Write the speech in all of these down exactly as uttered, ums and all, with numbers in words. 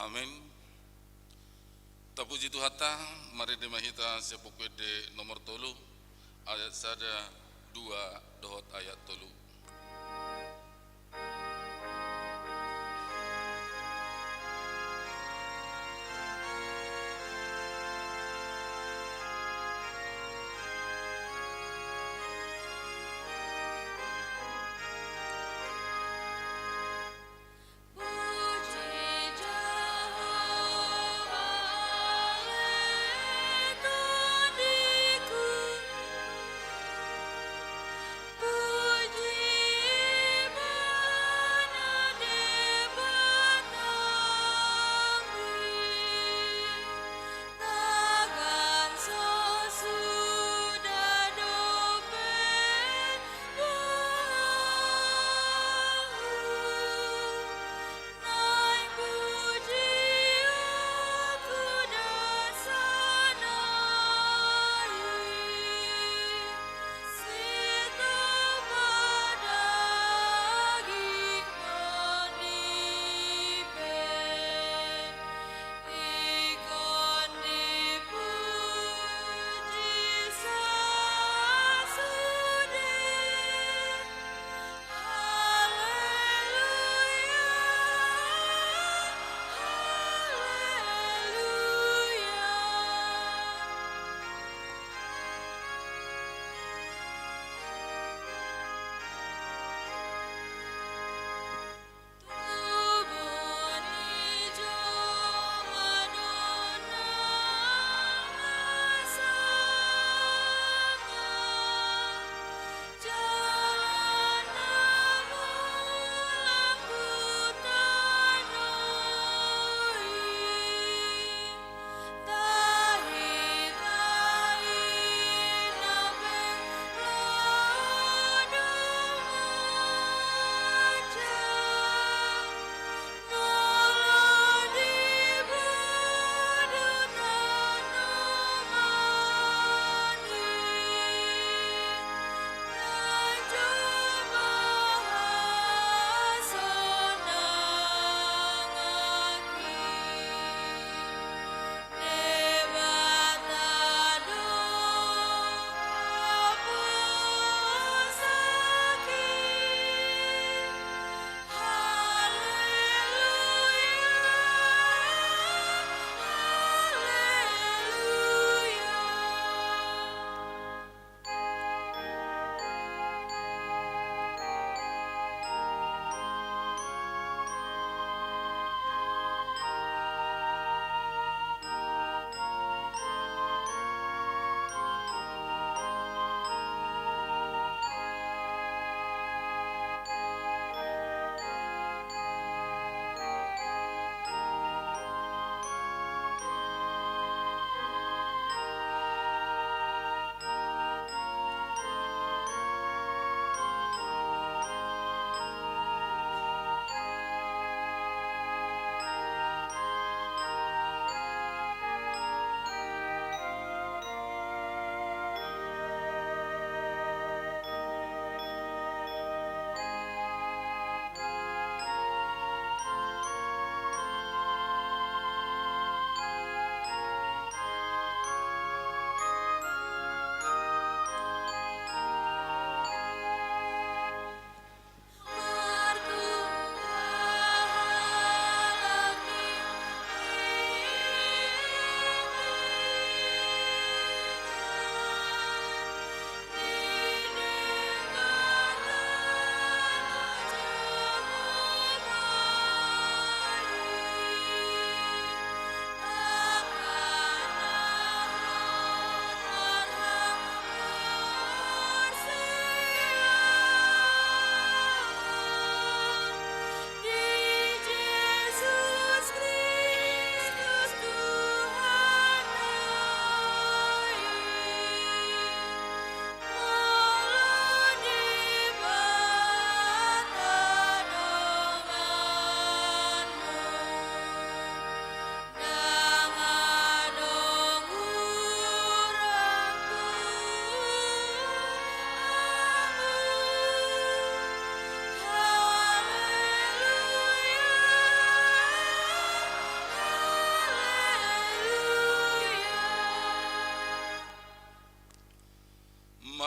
Amin. Tapuji Tuhanta, marende ma hita sian Buku Ende nomor tolu, ayat sada, dua, dohot ayat tolu.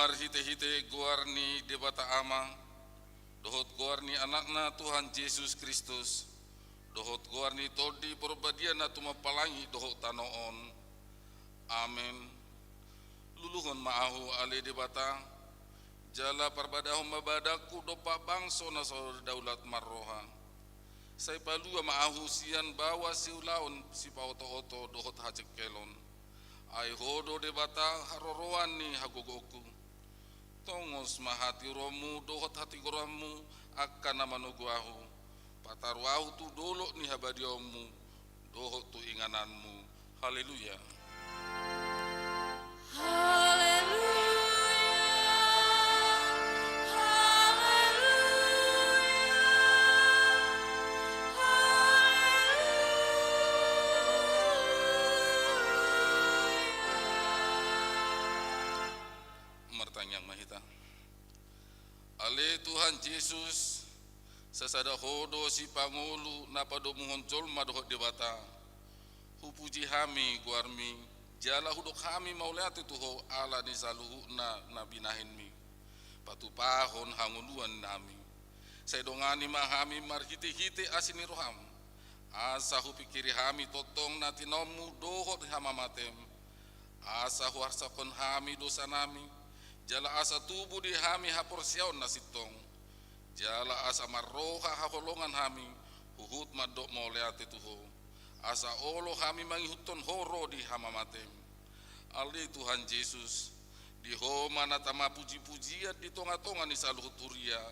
Marhite-hite goar ni Debata Ama, dohot goar ni Anakna Tuhan Jesus Kristus, dohot goar ni Tondi Porbadia na tumompa langit dohot tano on. Amen. Luluhon ma ahu ale Debata, jala parbadahon ma badanku dompak bangso na so daulat marroha. Sai palua ma ahu sian baoa siulaon, sipaoto-oto dohot hajengkelon. Ai Ho do Debata haroroan ni hagogoonku. Tongos ma hatiuronmu dohot hatigoranmu angka na manogu ahu. Pataru ahu tu dolok ni habadiaonmu dohot tu ingananmu. Haleluya. Haleluya, haleluya, haleluya. Martangiang ma hita. Ale Tuhan Jesus, sasada Ho do sipangolu na padomuhon jolma dohot Debata. Hupuji hami goarmi, jala hudok hami mauliate tu Ho ala ni saluhutna na binahenmi. Patupahon hangoluan nami. Sai dongani ma hami marhite-hite asi ni roham. Asa hupingkiri hami tongtong na tinaonmu dohot hamamatem. Asa huarsakhon hami dosanami, jala asa tubu di hami haporseaon na sintong. Jala asa marroha haholongan hami, huhut mandok mauliate tu Ho. Asa olo hami mangihuthon Ho ro di hamamatem. Ale Tuhan Jesus, di Ho ma na tama puji-pujian di tonga-tonga ni saluhut huria,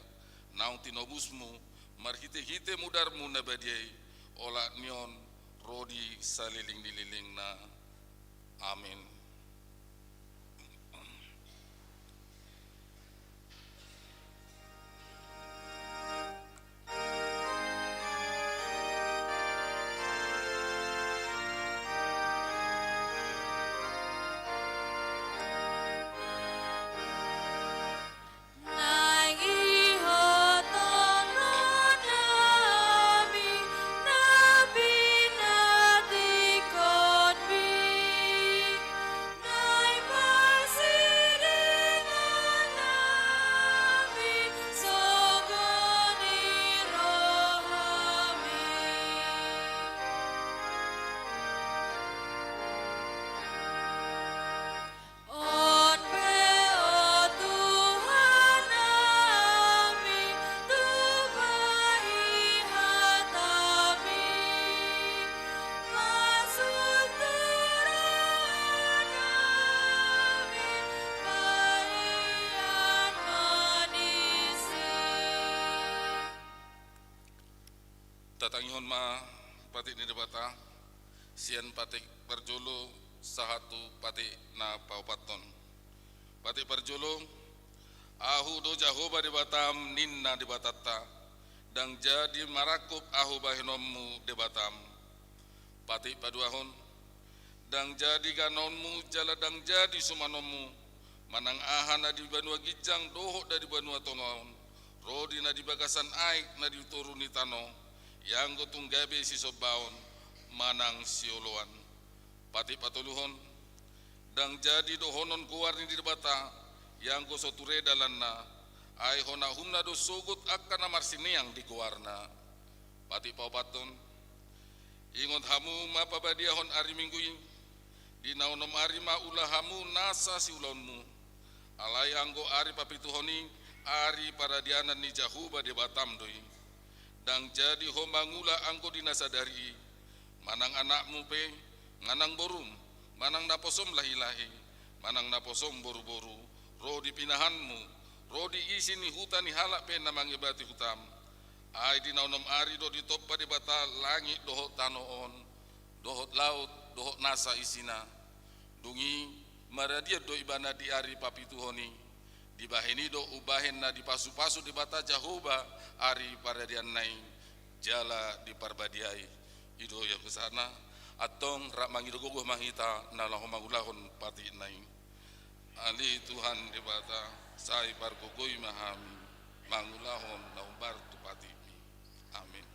naung tinobusmu, marhite-hite mudarmu na badia i, olat ni on, ro di saleleng ni lelengna. Amen. On pe, o Tuhan nami, tumpahi hatami, masuk tu roha nami, bahen ma disi. Tatangihon ma patik ni Debata, sian patik parjolo sahat tu patik na paopathon. Patik parjolo, Ahu do Jahowa Debatam, ninna Debatanta, ndang jadi marangkup Ahu bahenonmu Debatam. Patik paduahon, ndang jadi ganaonmu jala ndang jadi sumanonmu, manang aha na di banua ginjang dohot na di banua tonga on, ro di na di bagasan aek na di toru ni tano, ianggo tung gabe sisombaon manang sioloan. Patik patoluhon, ndang jadi dohonon goar ni Debata, ianggo so ture dalanna, ai hona uhumna do sogot angka na marsineang di goarna. Patik paopathon, ingot hamu ma pabadiahon ari Minggu i, di na onom ari ma ula hamu nasa siulaonmu. Alai anggo ari papituhon i, ari paradianan ni Jahowa Debatam do i. Ndang jadi ho mangula anggo di na sadari i, manang anakmu pe, manang borum, manang naposom lahilahi, manang naposom boruboru, ro di pinahanmu, ro di isi ni huta ni halak pe na mangebati hutam. Ai di na onom ari do ditompa Debata langit dohot tano on, dohot laut, dohot nasa isina. Dung i maradian do ibana di ari papituhon i, dibahen i do umbahen na dipasupasu Debata Jahowa ari paradianna i, jala diparbadiai. I do ia hosana, antong rap mangido gogo ma hita na laho mangulahon patikna i. Ale Tuhan Debata, sai pargogoi ma hami mangulahon na hombar tu patikmi. Amen.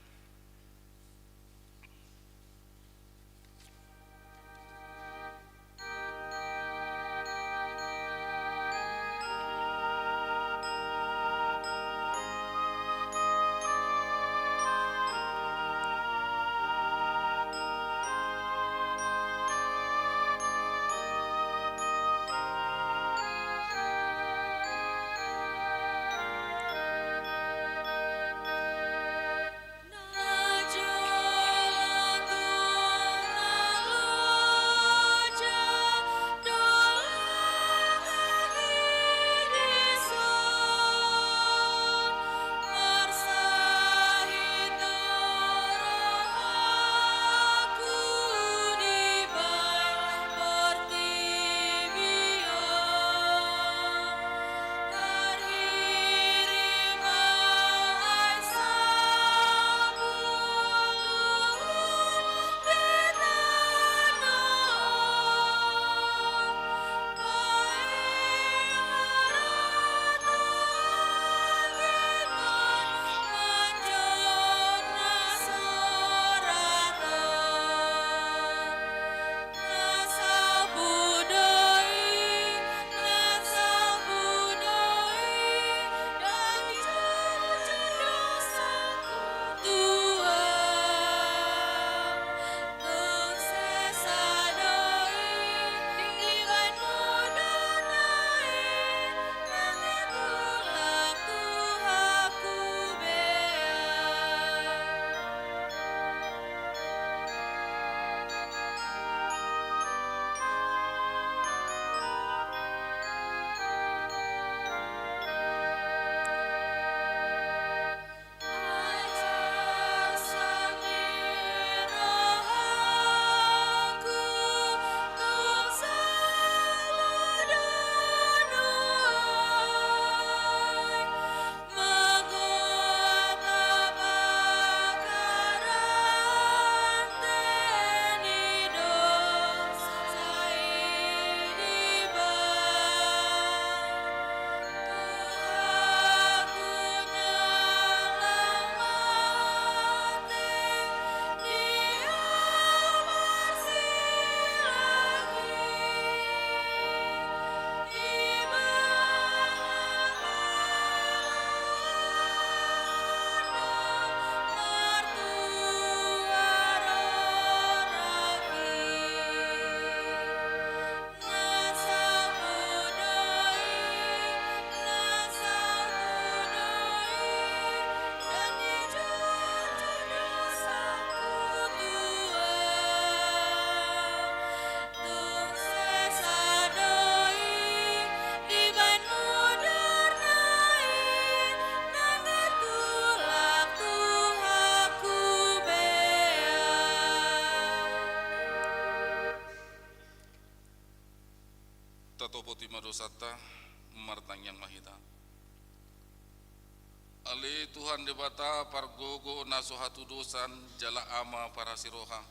Poti ma dosanta, martangiang ma hita. Ale Tuhan Debata pargogo na so hatudosan jala Ama parasiroha.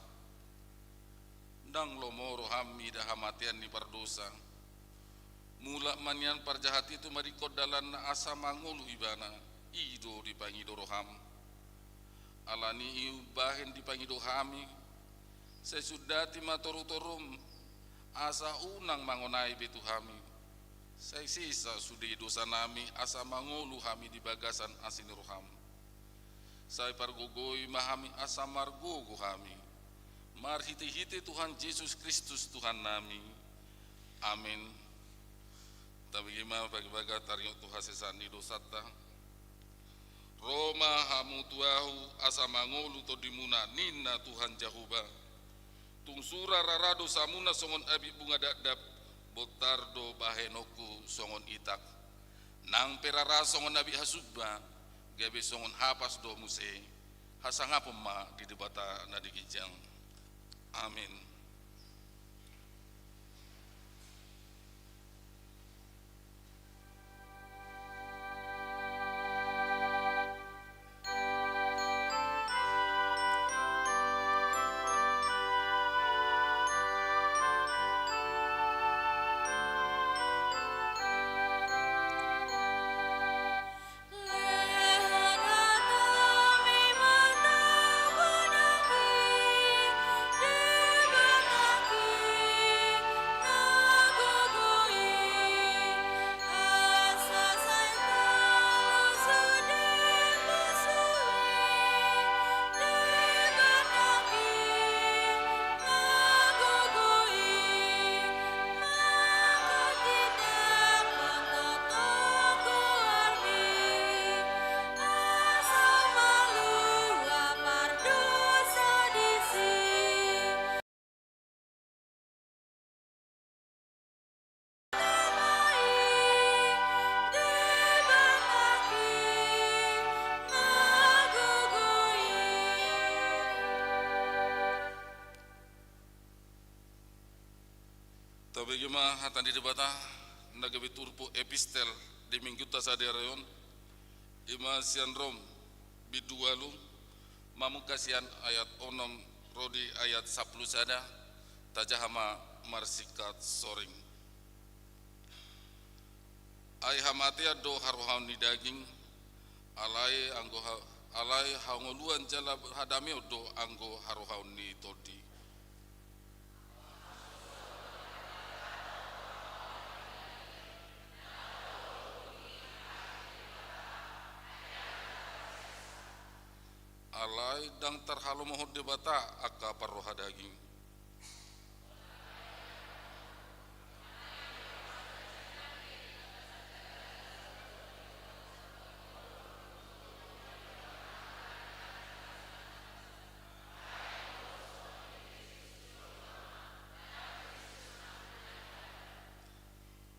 Ndang lomo roham mida hamatean ni pardosa. Mulak ma nian parjahat i tumadingkon dalanna asa mangolu ibana, i do dipangido roham. Alani i umbahen dipangido hami, sai sundati ma torutorum, asa unang mangonai be tu hami. Sai sesa sude dosanami asa mangolu hami di bagasan asi ni roham. Sai pargogoi ma hami asa margogo hami. Marhitehite Tuhan Jesus Kristus Tuhannami. Amin. Tabege ma bagabaga taringot tu hasesaan ni dosanta. Ro ma hamu tu ahu asa mangolu tondimuna, ninna Tuhan Jahowa. Tung sura rara dosamuna songon abit bunga dakdak, bontar do bahenonku songon itak. Nang pe rara songon abit hasumba, gabe songon hapas do muse. Hasangapon ma di Debata na di ginjang. Amin. Tabege ma hata ni Debata na gabe turpuk epistel di Minggunta sadari on, i ma sian Rom bindu ualu, mamungka sian ayat onom ro di ayat sampulu sada. Tajaha ma marsingkat soring. Ai hamatean do harohaon ni daging, alai anggo ha-, alai hangoluan jala hadameon do anggo harohaon ni Tondi. Alai ndang tarhalomohon Debata angka parroha daging.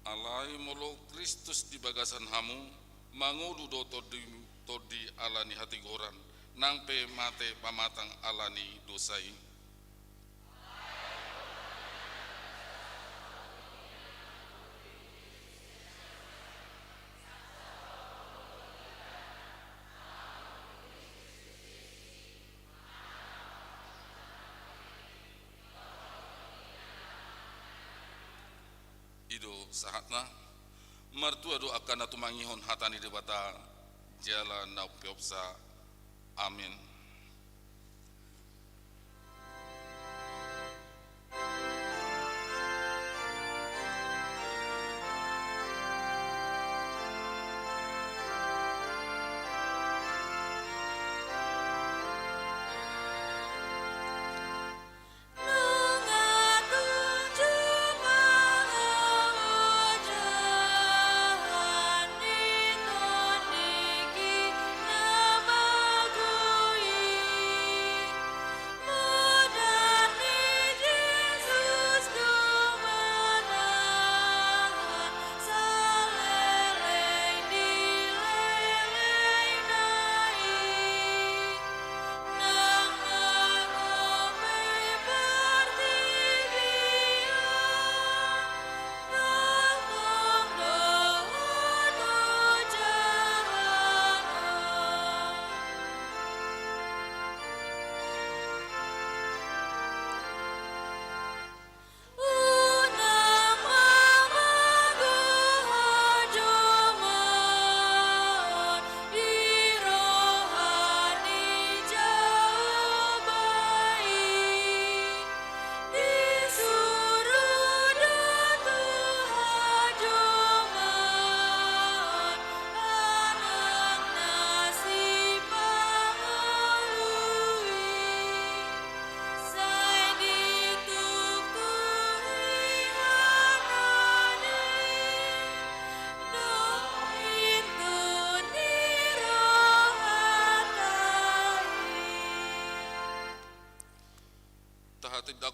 Alai molo Kristus di bagasan hamu, mangolu do tondi, tondi ala ni hatigoran, nang pe mate pamatang ala ni dosa i. I do sahatna. Martua do angka na tumangihon hata ni Debata jala na umpeopsa. Amin.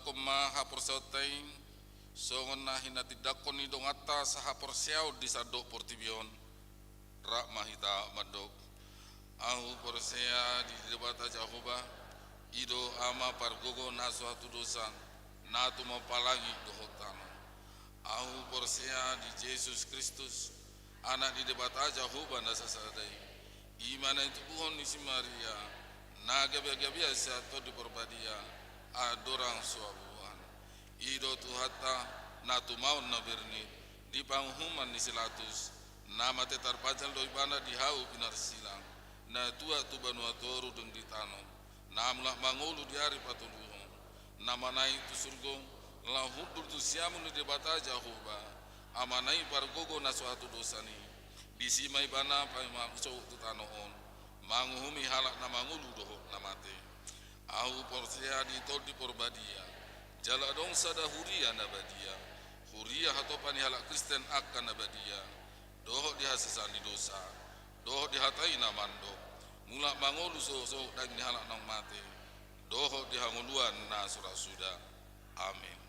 Tindangkon ma haporseaonta i, songon na hinatindangkon ni donganta sahaporseaon di sandok portibi on. Rap ma hita mandok. Ahu porsea di Debata Jahowa, i do Ama pargogo na so hatudosan, na tumompa langit dohot tano. Ahu porsea di Jesus Kristus, Anak ni Debata Jahowa na sasada i. I ma na hinaturehon ni si Maria, na gabe-gabean sian Tondi Parbadia, andorang so habuan. I do Tuhanta, na tumaon na bernit, di panguhuman ni si Pilatus, na mate tarpajal do ibana di hau pinarsilang, na tuat tu banua toru dung ditanom, na mulak mangolu di ari patoluhon, na manaek tu surgo, laho hundul tu siamun ni Debata Jahowa, Amana i pargogo na so hatudosan i. Disi ma ibana paima sogot tu tano on, manguhumi halak na mangolu dohot na mate. Ahu porsea di Tondi Parbadia, jala adong sada huria na badia, huria hatopan ni halak Kristen angka na badia, dohot di hasesaan ni dosa, dohot di hata i na mandok, mulak mangolu sogot-sogot daging ni halak naung mate, dohot di hangoluan na so ra suda. Amen.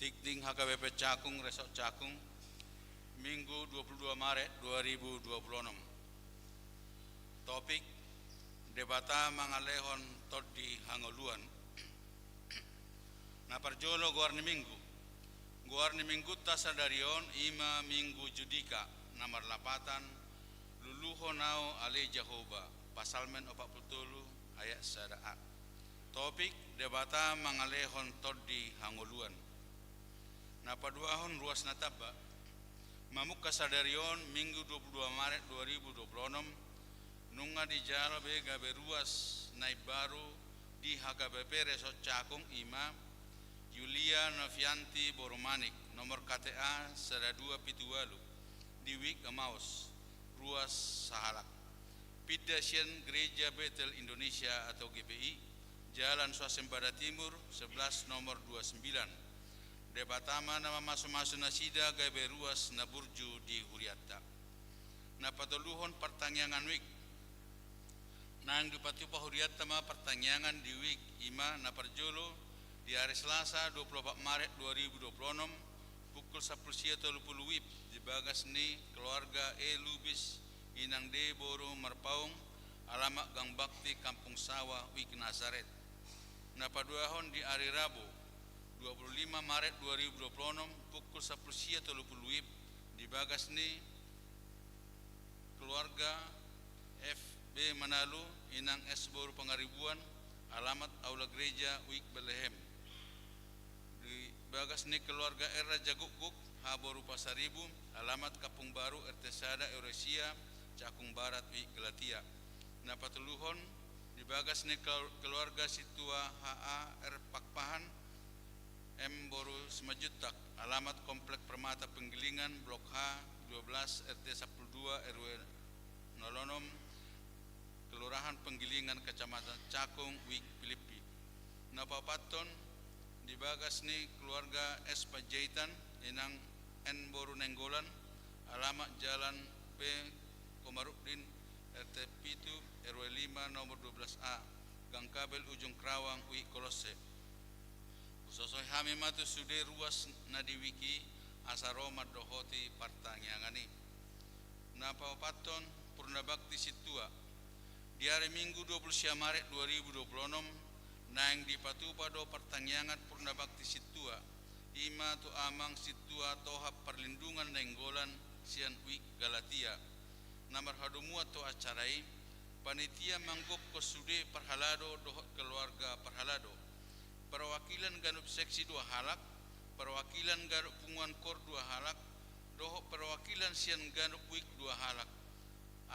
Dikting H K B P Cakung, Resort Cakung, Minggu dua puluh dua Maret dua ribu dua puluh enam. Topik: Debata mangalehon tondi hangoluan. Na parjolo, goar ni Minggu. Goar ni Minggunta sadari on i ma Minggu Judika, na marlapatan: Luluhon ahu ale Jahowa, Psalmen opat pulu tolu ayat sada a. Topik: Debata mangalehon tondi hangoluan. Na paduahon, ruas na tamba. Mamungka sadari on, Minggu dua puluh dua Maret dua ribu dua puluh enam, nunga dijalo be gabe ruas na imbaru di H K B P Resort Cakung, i ma Yulia Novianti boru Manik, nomor K T A sada dua pitu ualu, di Wijk Emmaus, ruas sahalak. Pinda sian Gereja Betel Indonesia atau G B I, Jalan Swasembada Timur sebelas, nomor dua sembilan. Debata ma na mamasumasu nasida gabe ruas na burju di hurianta. Na patoluhon, partangiangan Wijk. Naeng dipatupa hurianta ma partangiangan di Wijk, i ma na parjolo, di ari Selasa dua puluh opat Maret dua ribu dua puluh enam, pukul sampulu sia tolu pulu WIB, di bagas ni keluarga E Lubis, Inang D boru Marpaung, alamat Gang Bakti, Kampung Sawah, Wijk Nazaret. Na paduahon, di ari Rabu dua puluh lima Maret dua ribu dua puluh enam, pukul sampulu sia tolu pulu WIB, di bagas ni keluarga F B Manalu, Inang S boru Pangaribuan, alamat Aula Gereja, Wijk Betlehem. Di bagas ni keluarga R A Jagukguk, H boru Pasaribu, alamat Kampung Baru, R T sada, R W sia, Cakung Barat, Wijk Galatia. Na patoluhon, di bagas ni kelu-, keluarga Sintua H A R Pakpahan, M boru Simanjuntak, alamat Komplek Permata Penggilingan, Blok H dua belas, R T sampulu dua, R W nol onom, Kelurahan Penggilingan, Kecamatan Cakung, Wijk Pilippi. Na paopathon, di bagas ni keluarga S Panjaitan, Inang N boru Nainggolan, alamat Jalan P Komarudin, R T pitu, R W lima, nomor dua belas A, Gang Kabel, Ujung Kerawang, Wijk Kolosse. Husosohi hami ma tu sude ruas na di Wijk i, asa ro mandohoti partangiangan i. Na paopathon, purnabakti sintua. Di ari Minggu dua puluh sia Maret dua ribu dua puluh enam, naeng dipatupa do partangiangan purnabakti sintua, i ma tu Amang Sintua Tohap Parlindungan Nainggolan sian Wijk Galatia. Na marhadomuan tu acara i, panitia manggokhon sude parhalado dohot keluarga parhalado, perwakilan ganup seksi dua halak, perwakilan ganup punguan kor dua halak, dohot perwakilan sian ganup wijk dua halak,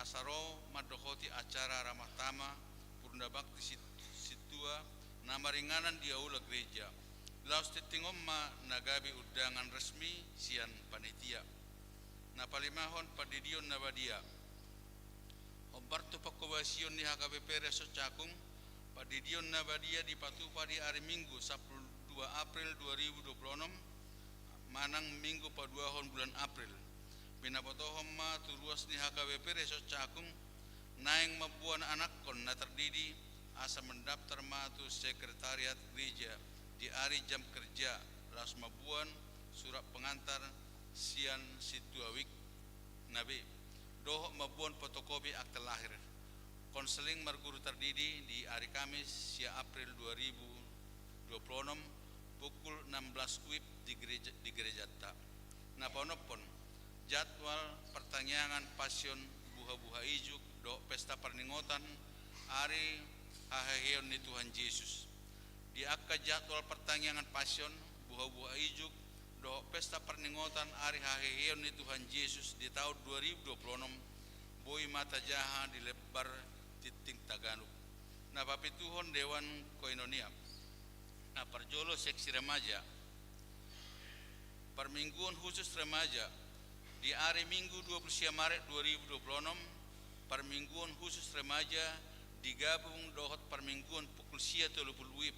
asa ro mandohoti acara ramah tamah purnabakti sit-, sintua na maringanan di aula gereja. Laos tingting on ma na gabe undangan resmi sian panitia. Na palimahon, pandidion na badia. Hombar tu pangkobasion ni H K B P Resort Cakung, pandidion na badia dipatupa di ari Minggu sampulu dua April dua ribu dua puluh enam, manang Minggu paduahon bulan April. Binabotohon ma tu ruas ni H K B P Resort Cakung, naeng mamboan anakkon na tardidi asa mandaptar ma tu sekretariat gereja di ari jam kerja, laos mamboan surat pengantar sian sintua wijk na be, dohot mamboan fotokopi akte lahir. Konseling marguru tardidi di ari Kamis sia April dua ribu dua puluh enam, pukul enam belas wib di gereja, di gerejanta. Na paonomhon, jadwal partangiangan Pasion, buhabuha ijuk dohot pesta parningotan ari haheheon ni Tuhan Jesus. Di angka jadwal partangiangan Pasion, buhabuha ijuk dohot pesta parningotan ari haheheon ni Tuhan Jesus di taon dua ribu dua puluh enam, boi ma tajaha di lembar tingting taganup. Na papituhon, dewan koinonia. Na parjolo, seksi remaja. Parmingguon khusus remaja. Di ari Minggu dua puluh sia Maret dua ribu dua puluh enam, parmingguon khusus remaja digabung dohot parmingguon pukul sia tolu pulu wib.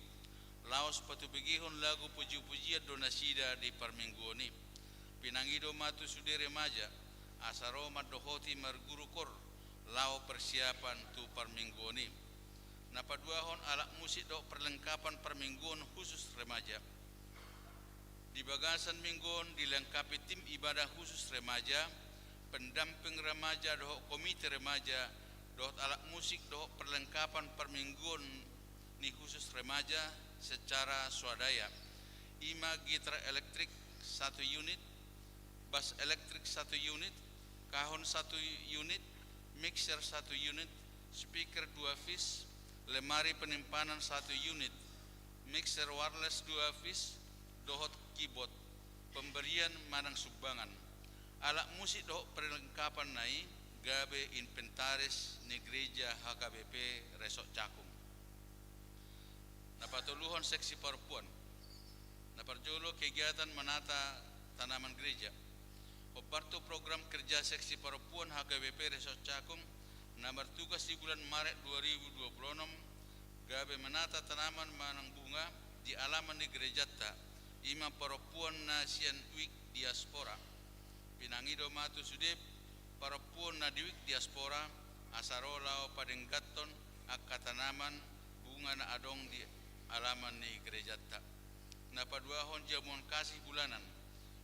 Laos patubegehon lagu pujipujian do nasida di parmingguon i. Pinangido ma tu sude remaja asa ro mandohoti marguru kor laho persiapan tu parmingguon i. Na paduahon, alat musik dohot perlengkapan parmingguon khusus remaja. Di bagasan minggu on dilengkapi tim ibadah khusus remaja, pendamping remaja dohot komite remaja, dohot alat musik dohot perlengkapan permingguan ni khusus remaja secara swadaya. Ima gitar elektrik satu unit, bas elektrik satu unit, cajon satu unit, mixer satu unit, speaker dua piece, lemari penyimpanan satu unit, mixer wireless dua piece, dohot keyboard, pemberian manang sumbangan. Alat musik dohot perlengkapan na i gabe inventaris ni gereja H K B P Resort Cakung. Na patoluhon seksi parompuan. Na parjolo kegiatan menata tanaman gereja. Hombar tu program kerja seksi parompuan H K B P Resort Cakung na martugas di bulan Maret dua ribu dua puluh enam gabe menata tanaman manang bunga di alaman ni gerejanta, ima parompuan na sian wijk diaspora. Pinangido ma tu sude parompuan na di wijk diaspora asa ro laho padengganhon angka tanaman bunga na adong di alaman ni gerejanta. Na paduahon jamuan kasih bulanan.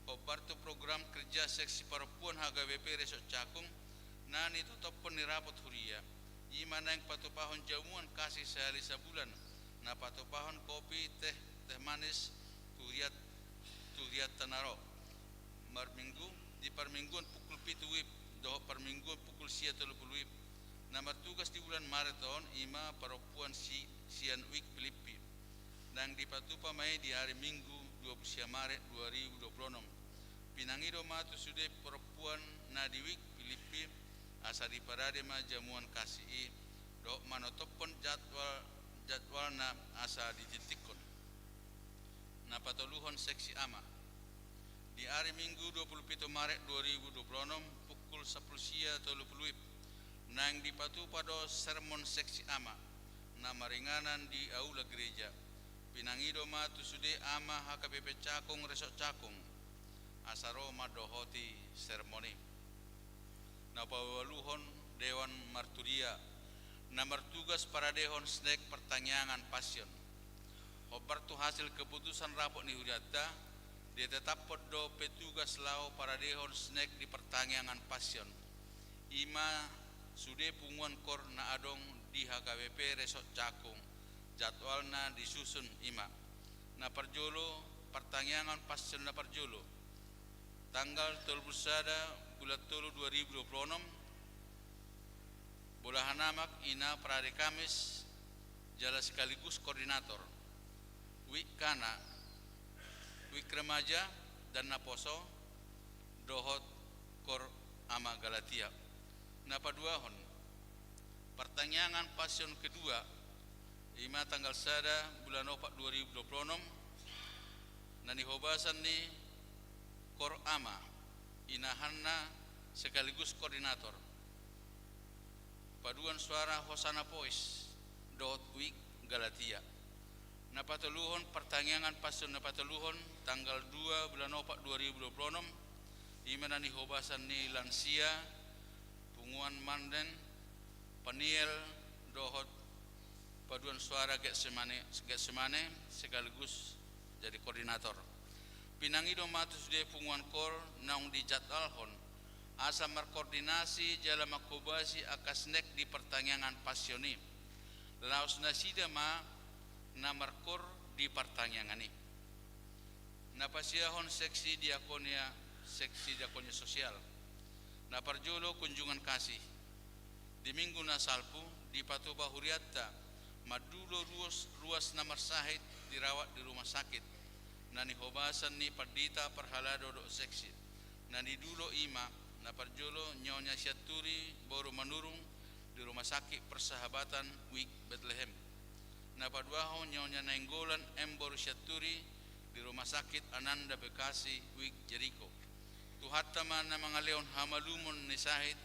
Hombar tu program kerja seksi parompuan H K B P Resort Cakung na nitotophon ni rapot huria, ima naeng patupahon jamuan kasih sahali sabulan, na patupahon kopi, teh, teh manis tu huria, tu hurianta na ro. Marminggu, di parmingguan pukul pitu wib dohot parmingguan pukul sia tolu pulu wib. Na martugas di bulan Maret on ima parompuan si, sian wijk Pilippi. Naeng dipatupa ma i di ari Minggu dua pulu sia Maret dua ribu dua pulu enam. Pinangido ma tu sude parompuan na di wijk Pilippi asa diparade ma jamuan kasih i dohot manotophon jadwal, jadwalna asa ditingtingkon. Na patoluhon seksi ama. Di ari Minggu dua pulu pitu Maret dua ribu dua pulu enam pukul sampulu sia tolu pulu wib, naeng dipatupa do sermon seksi ama na maringanan di aula gereja. Pinangido ma tu sude ama H K B P Cakung Resort Cakung asa ro mandohoti sermon i. Na paualuhon dewan marturia na martugas paradehon snack pertangiangan Passion. Hombar tu hasil keputusan rapot ni hurianta, ditetaphon do petugas laho paradehon snack di pertangiangan Passion, ima sude punguan kor na adong di H K B P Resort Cakung. Jadwalna disusun ima: na parjolo, pertangiangan Passion na parjolo, tanggal tolu pulu sada bulan tolu dua ribu dua pulu enam, bolahan amak, ina parade Kamis jala sekaligus koordinator. Wijk Kana, wijk remaja dan naposo, dohot kor Ama Galatia. Na paduahon, pertangiangan Passion kedua, ima tanggal sada bulan opat dua ribu dua pulu enam, na nihobasan ni kor ama, inahanna sekaligus koordinator. Paduan suara Hosana Pois dohot wijk Galatia. Na patoluhon, pertangiangan Passion na patoluhon, tanggal dua bulan opat dua ribu dua pulu enam, ima na nihobasan ni lansia, punguan Manden, Paniel, dohot paduan suara Getsemane, Getsemane sekaligus jadi koordinator. Pinangido ma tu sude punguan kor naung dijadwalhon asa markoordinasi jala manghobasi angka snack di pertangiangan Passion i. Laos nasida ma na markor di pertangiangan i. Na pasiahon seksi diakonia, seksi diakonia sosial. Na parjolo, kunjungan kasih. Di minggu na salpu dipatupa hurianta mandulo ruas, ruas na marsahit dirawat di rumah sakit, na nihobasan ni pandita, parhalado dohot seksi. Na nidulo ima, na parjolo, Nyonya Sianturi boru Manurung di Rumah Sakit Persahabatan wijk Betlehem. Na paduahon, Nyonya Nainggolan M boru Sianturi di Rumah Sakit Ananda Bekasi wijk Jeriko. Tuhanta ma na mangalehon hamalumon ni sahit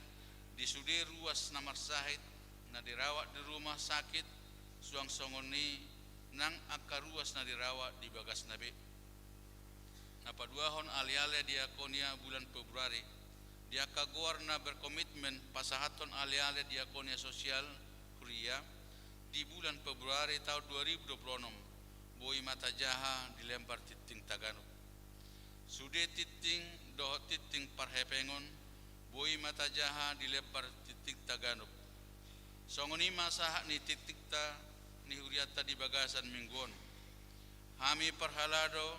di sude ruas na marsahit na dirawat di rumah sakit, suang songon i nang angka ruas na dirawat di bagasna be. Na paduahon, aleale diakonia bulan Februari. Di angka goar na berkomitmen pasahathon aleale diakonia sosial huria di bulan Februari taon dua ribu dua pulu enam, boi ma tajaha di Lembar Tingting Taganug. Sude tingting dohot tingting parhepengon, boi ma tajaha di lembar tingtingta ganup. Songon i ma sahat ni tingtingta ni hurianta di bagasan minggu on. Hami parhalado,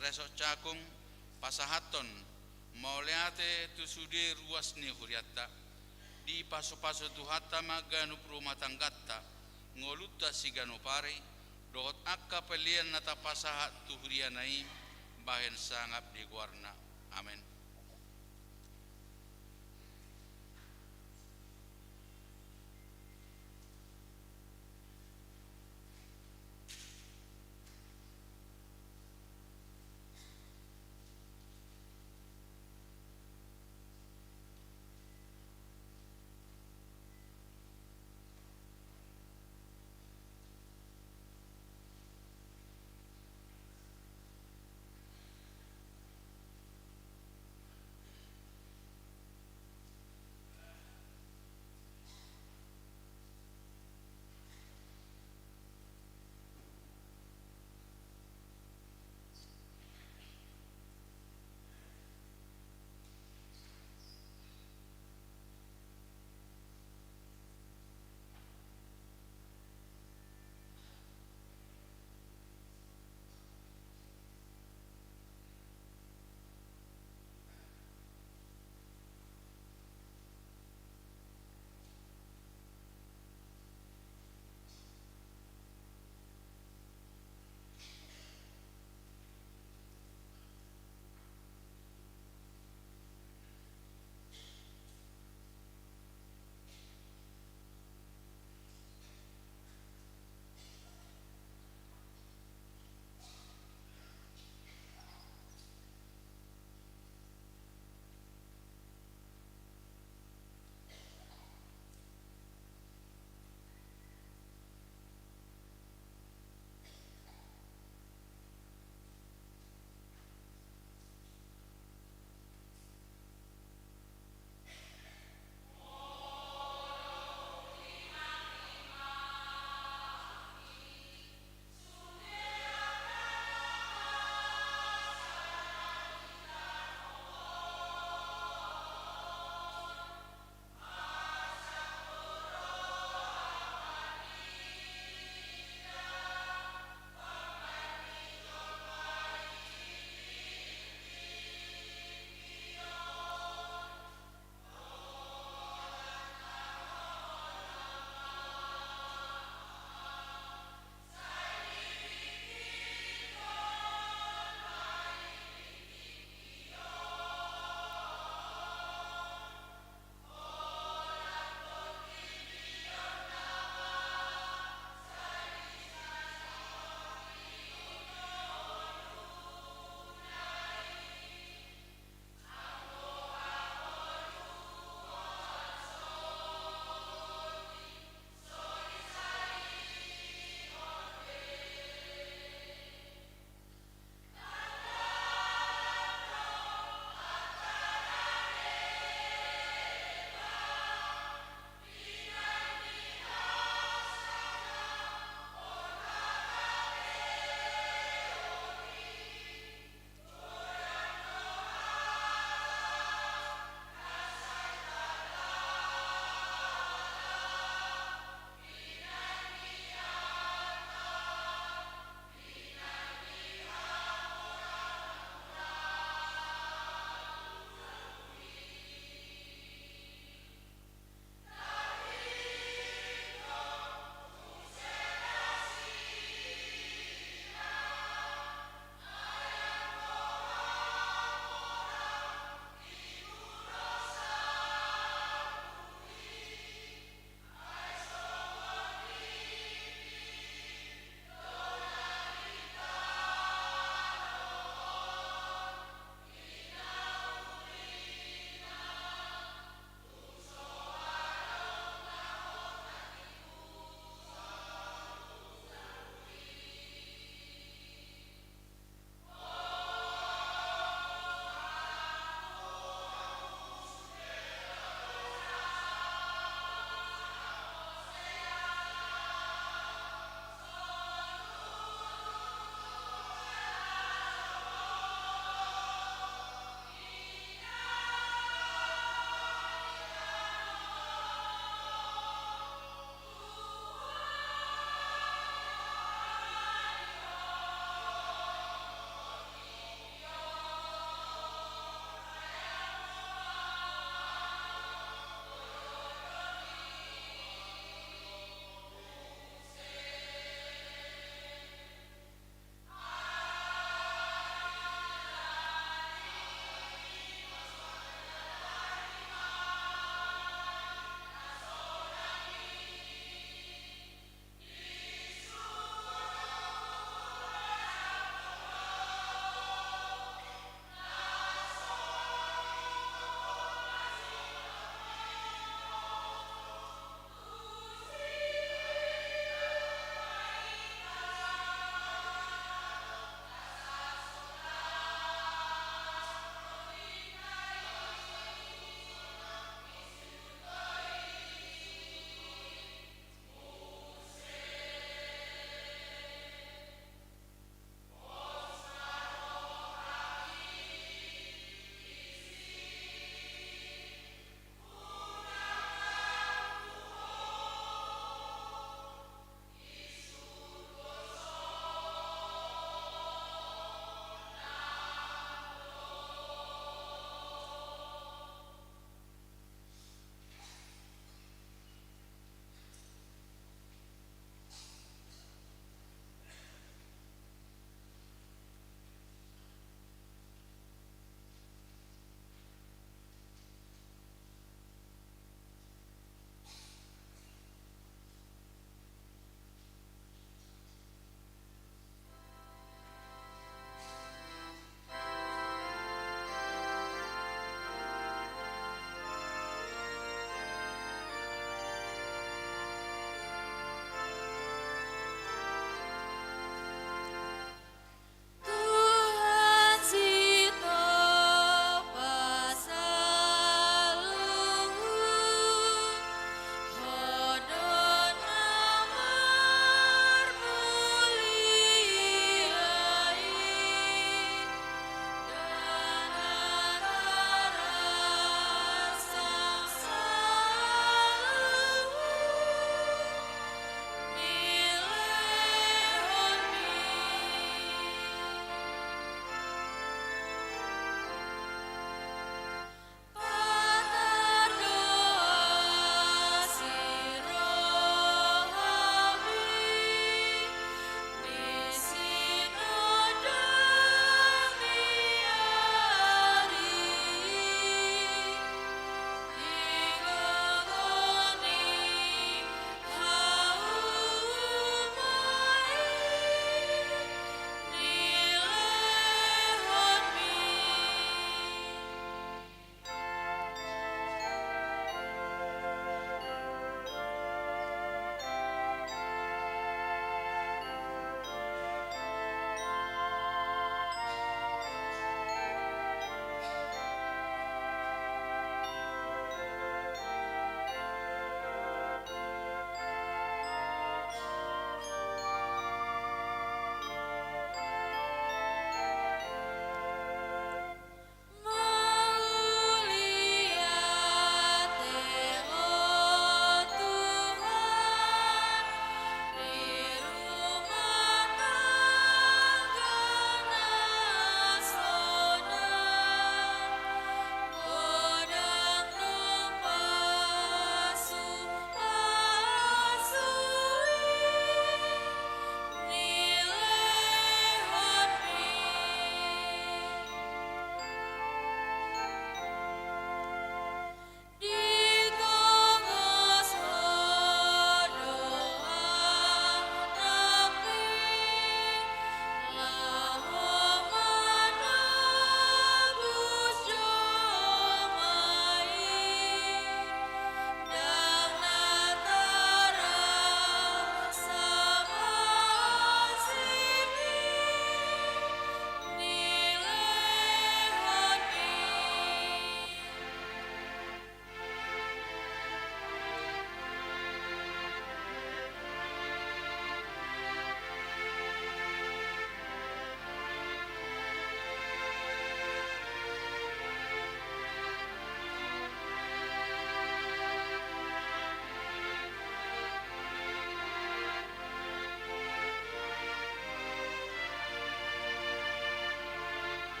resort Cakung, pasahathon mauliate tu sude ruas ni hurianta. Dipasupasu Tuhanta ma ganup rumah tangganta, ngolunta siganup ari, dohot angka pellian na tapasahat tu huriana i, bahen sangap di goarna. Amen.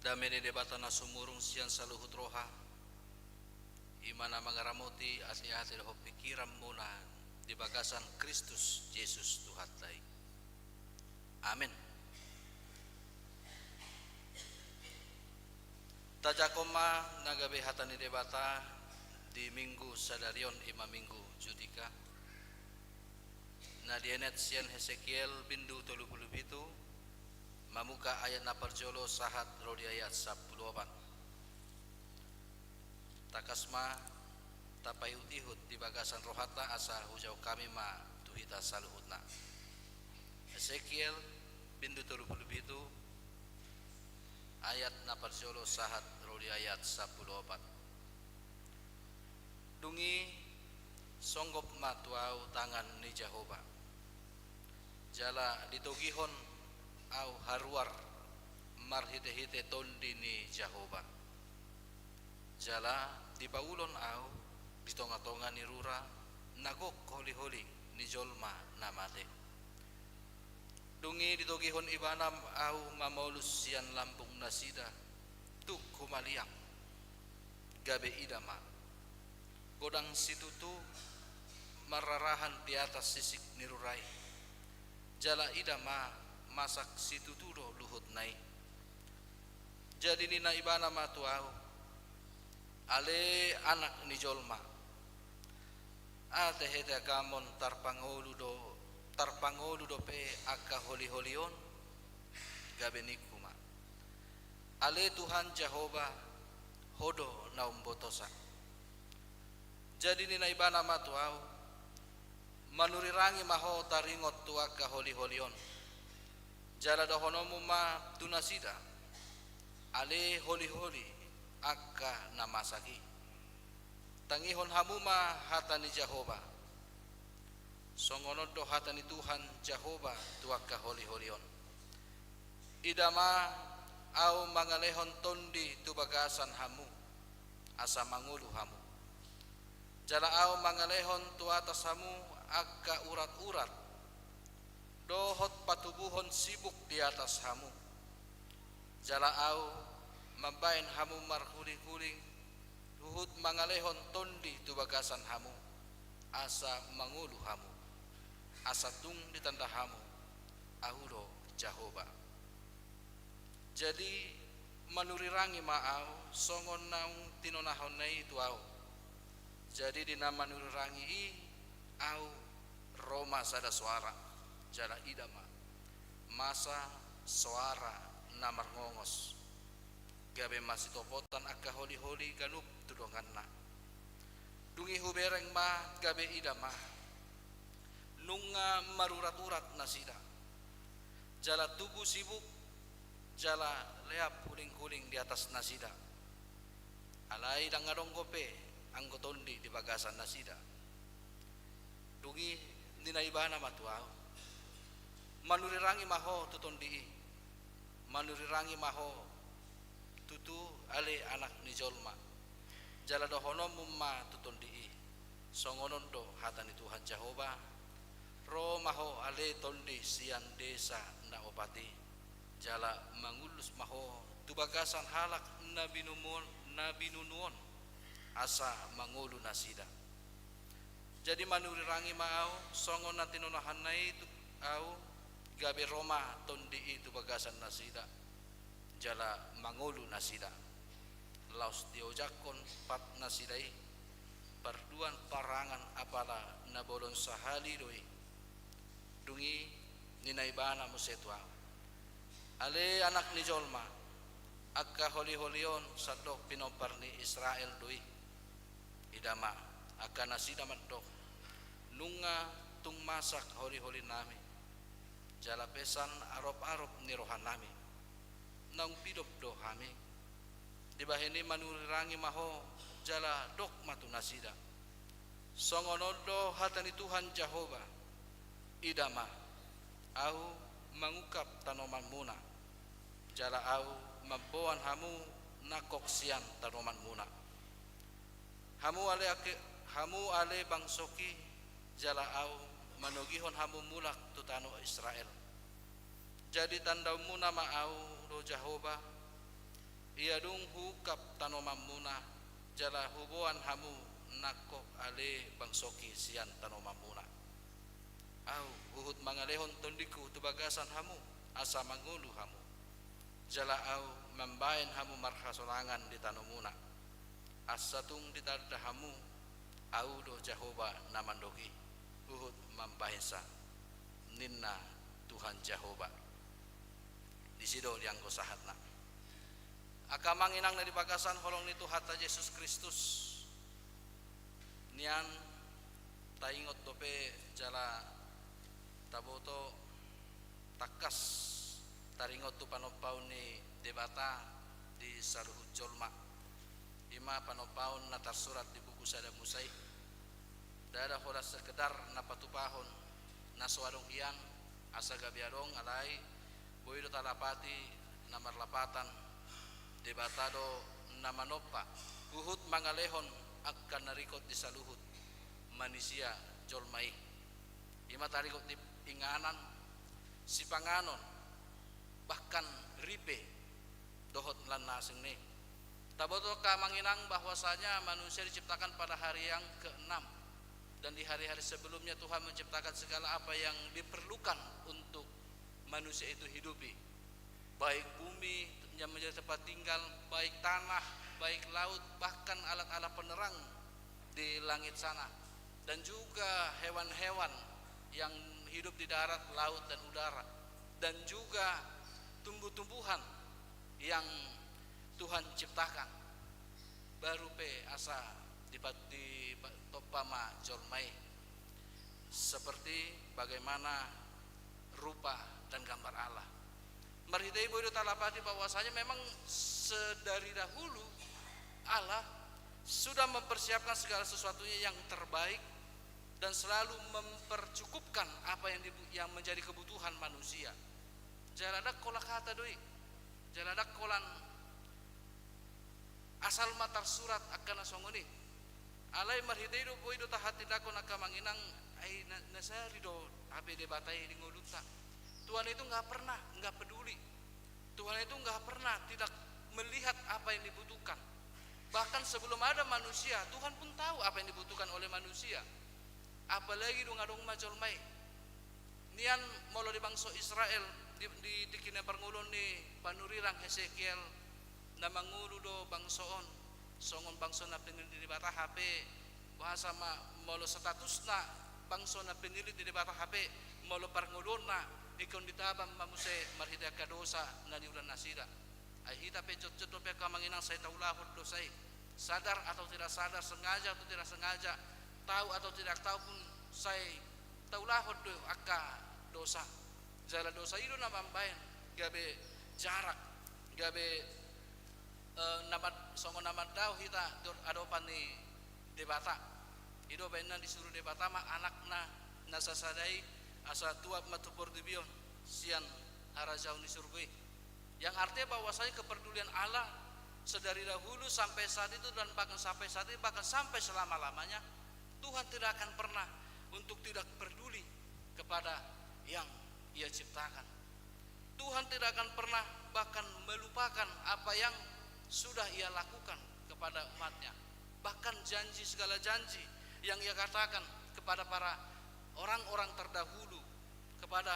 Dame ni Debata na sumurung sian saluhut roha, i ma na mangaramoti ateate dohot pingkiranmuna di bagasan Kristus Jesus Tuhanta i. Amen. Tajangkon ma na gabe hata ni Debata di Minggu sadari on, i ma Minggu Judika, na dienet sian Hesekiel bindu tolu pulu pitu, mamungka ayat na parjolo sahat ro di ayat sampulu opat. Tangkas ma tapaihutihut di bagasan rohanta asa hujauhon hami ma tu hita saluhutna. Hesekiel bindu tolu pulu pitu, ayat na parjolo sahat ro di ayat sampulu opat. Dung i songgop ma tu ahu tangan ni Jahowa, jala ditogihon ahu haruar marhitehite Tondi ni Jahowa. Jala dipaulon ahu di tongatonga ni rura na gok holiholi ni jolma na mate. Dung i ditogihon ibana ahu mamolus sian lambung nasida tung humaliang. Gabe ida ma, godang situtu marrarahan di atas sisik ni rura i. Jala ida ma, masak situtu do luhutna i. Jadi ninna ibana ma tu ahu: Ale anak ni jolma, ate hea tagamon tarpangolu do, tarpangolu dope angka holiholi on? Gabe ningku ma: Ale Tuhan Jahowa, Ho do na umbotosa. Jadi ninna ibana ma tu ahu: Manurirangi ma ho taringot tu angka holiholi on, jala dohononmu ma tu nasida: Ale holiholi angka na masak i, tangihon hamu ma hata ni Jahowa. Songon on do hata ni Tuhan Jahowa tu angka holiholi on: Ida ma, ahu mangalehon tondi tu bagasan hamu, asa mangolu hamu. Jala ahu mangalehon tu atas hamu angka uraturat, dohot patubuhon sibuk di atas hamu. Jala ahu mambahen hamu marhulinghuling, huhut mangalehon tondi tu bagasan hamu, asa mangolu hamu, asa tung ditanda hamu, ahu do Jahowa. Jadi manurirangi ma ahu songon naung tinonahonna i tu ahu. Jadi di na manurirangi i ahu, ro ma sada soara, jala ida ma, masa soara na marngongos, gabe masitopotan angka holiholi ganup tu donganna. Dung i hubereng ma, gabe ida ma, nunga maruraturat nasida, jala tubu sibuk, jala leap hulinghuling di atas nasida. Alai ndang adong dope anggo tondi di bagasan nasida. Dung i ninna ibana ma tu ahu: Manurirangi ma ho tu tondi i, manurirangi ma ho tutu, ale anak ni jolma, jala dohononmu ma tu tondi i: Songon on do hata ni Tuhan Jahowa: Ro ma ho, ale tondi, sian desa na opat i, jala mangullus ma ho tu bagasan halak na binumuon, na binunu on, asa mangolu nasida. Jadi manurirangi ma ahu songon na tinonahonna i tu ahu, gabe ro ma tondi i tu bagasan nasida, jala mangolu nasida, laos diojakhon pat nasida i parduan parangan, apala na bolon sahali do i. Dung i ninna ibana muse tu ahu: Ale anak ni jolma, angka holiholi on sandok pinompar ni Israel do i. Ida ma, angka nasida mandok: Nunga tung masak holiholinami, jala pesan aroparop ni rohanami, naung pidop do hami. Dibahen i manurirangi ma ho, jala dok ma tu nasida: Songon on do hata ni Tuhan Jahowa: Ida ma, ahu mangungkap tanomanmuna, jala ahu mamboan hamu nangkok sian tanomanmuna. Hamu ale ake-, hamu ale bangsongki, jala ahu manogihon hamu mulak tu tano Israel. Jadi tandaonmuna ma ahu do Jahowa, Ia dung huungkap tanomanmuna, jala huboan hamu nangkok ale bangsoki sian tanomanmuna. Ahu huhut mangalehon tondingku tu bagasan hamu, asa mangolu hamu. Jala ahu mambahen hamu marhasolangan di tanomuna. Asa tung ditanda hamu, ahu do Jahowa na mandok i, huhut mambahensa, ninna Tuhan Jahowa. Disi do di anggo sahatna. Angka amang inang na di bagasan holong ni Tuhanta Jesus Kristus, nian taingot dope jala taboto tangkas taringot tu panompaon ni Debata di saluhut jolma. I ma panompaon na tarsurat di buku Sada Musa i. Ndada holan sekedar na patupahon na so adong hian, asa gabe adong, alai boi do talapati na marlapatan Debata do na manompa, huhut mangalehon angka na ringkot di saluhut manisia jolma i. I ma taringot di inganan, sipanganon, bahkan ripe, dohot lan na asing ni. Taboto angka amang inang bahwasanya manusia diciptakan pada hari yang keenam. Dan di hari-hari sebelumnya Tuhan menciptakan segala apa yang diperlukan untuk manusia itu hidupi. Baik bumi yang menjadi tempat tinggal, baik tanah, baik laut, bahkan alat-alat penerang di langit sana. Dan juga hewan-hewan yang hidup di darat, laut, dan udara. Dan juga tumbuh-tumbuhan yang Tuhan ciptakan. Baru pe asa dipa-, ditompa ma jolma i seperti bagaimana rupa dan gambar Allah. Marhite i boi do talapati bahwasanya memang sedari dahulu Allah sudah mempersiapkan segala sesuatunya yang terbaik dan selalu mempercukupkan apa yang dibu-, yang menjadi kebutuhan manusia. Jala ndang holan hata do i. Jala ndang holan asal ma tarsurat angka na songon i. Alai marhite i do boi do tahatindangkon angka amang inang, ai na, na sari do hape Debata i di ngolunta. Tuhan itu nggak pernah nggak peduli. Tuhan itu nggak pernah tidak melihat apa yang dibutuhkan. Bahkan sebelum ada manusia, Tuhan pun tahu apa yang dibutuhkan oleh manusia. Apalagi dung adong ma jolma i. Nian molo di bangso Israel, di, di tingki na parngoluon ni panurirang Hesekiel, na mangolu do bangso on songon bangso na pinillit ni Debata hape, bahasa ma molo statusna bangso na pinillit ni Debata hape, molo parngoluonna ingkon ditaban ma muse marhite angka dosa na niulanna nasida. Ai hita pe jotjot dope angka amang inang sai taulahon dosa i. Sadar atau tidak sadar, sengaja atau tidak sengaja, tahu atau tidak tahu pun sai taulahon do angka dosa. Jala dosa i do na mambahen gabe jarak, gabe, eh, na man-, songon na mandao hita di adopan ni Debata. I do bahenna disuru Debata ma anakna na sasada i asa tuat ma tu portibi on sian harajaon ni surgo i. Yang artinya bahwasanya kepedulian Allah sedari dahulu sampai saat itu dan bahkan sampai saat ini, bahkan sampai selama-lamanya, Tuhan tidak akan pernah untuk tidak peduli kepada yang Ia ciptakan. Tuhan tidak akan pernah bahkan melupakan apa yang sudah Ia lakukan kepada umat-Nya. Bahkan janji, segala janji yang Ia katakan kepada para orang-orang terdahulu, kepada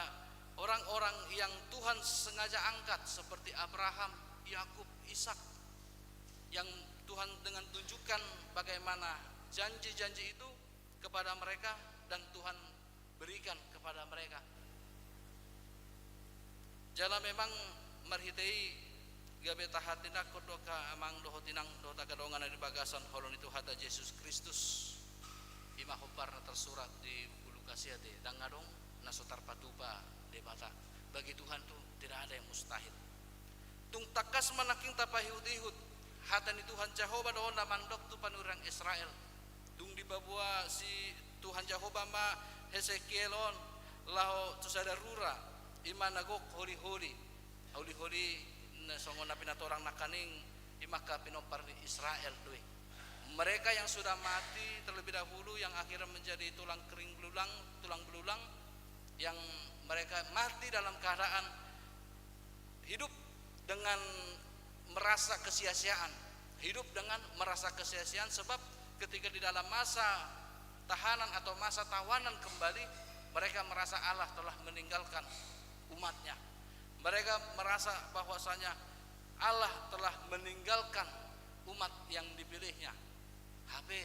orang-orang yang Tuhan sengaja angkat seperti Abraham, Yakub, Ishak, yang Tuhan dengan tunjukkan bagaimana janji-janji itu kepada mereka dan Tuhan berikan kepada mereka. Jala memang marhite i gabe tahatindangkon do angka amang dohot inang dohot angka dongan na di bagasan holong ni Tuhanta Jesus Kristus. I ma hombar na tarsurat di buku Lukas i ate, ndang adong na so tarpatupa Debata. Bagi Tuhan tu tidak ada yang mustahil. Tung tangkas ma nangkin tapaihut-ihut hata ni Tuhan Jahowa do on na mandok tu panurirang Israel. Dung dipaboa si Tuhan Jahowa ma Hesekiel on laho tu sada rura, i ma na gok holi-holi. Holi-holi na songon na pinatorang nangkaning, i ma angka pinompar ni Israel do i. Mereka yang sudah mati terlebih dahulu, yang akhirnya menjadi tulang kering belulang, tulang belulang, yang mereka mati dalam keadaan hidup dengan merasa rasa kesia-siaan, hidup dengan merasa kesia-siaan, sebab ketika di dalam masa tahanan atau masa tawanan kembali, mereka merasa Allah telah meninggalkan umat-Nya. Mereka merasa bahwasanya Allah telah meninggalkan umat yang dipilih-Nya. Hape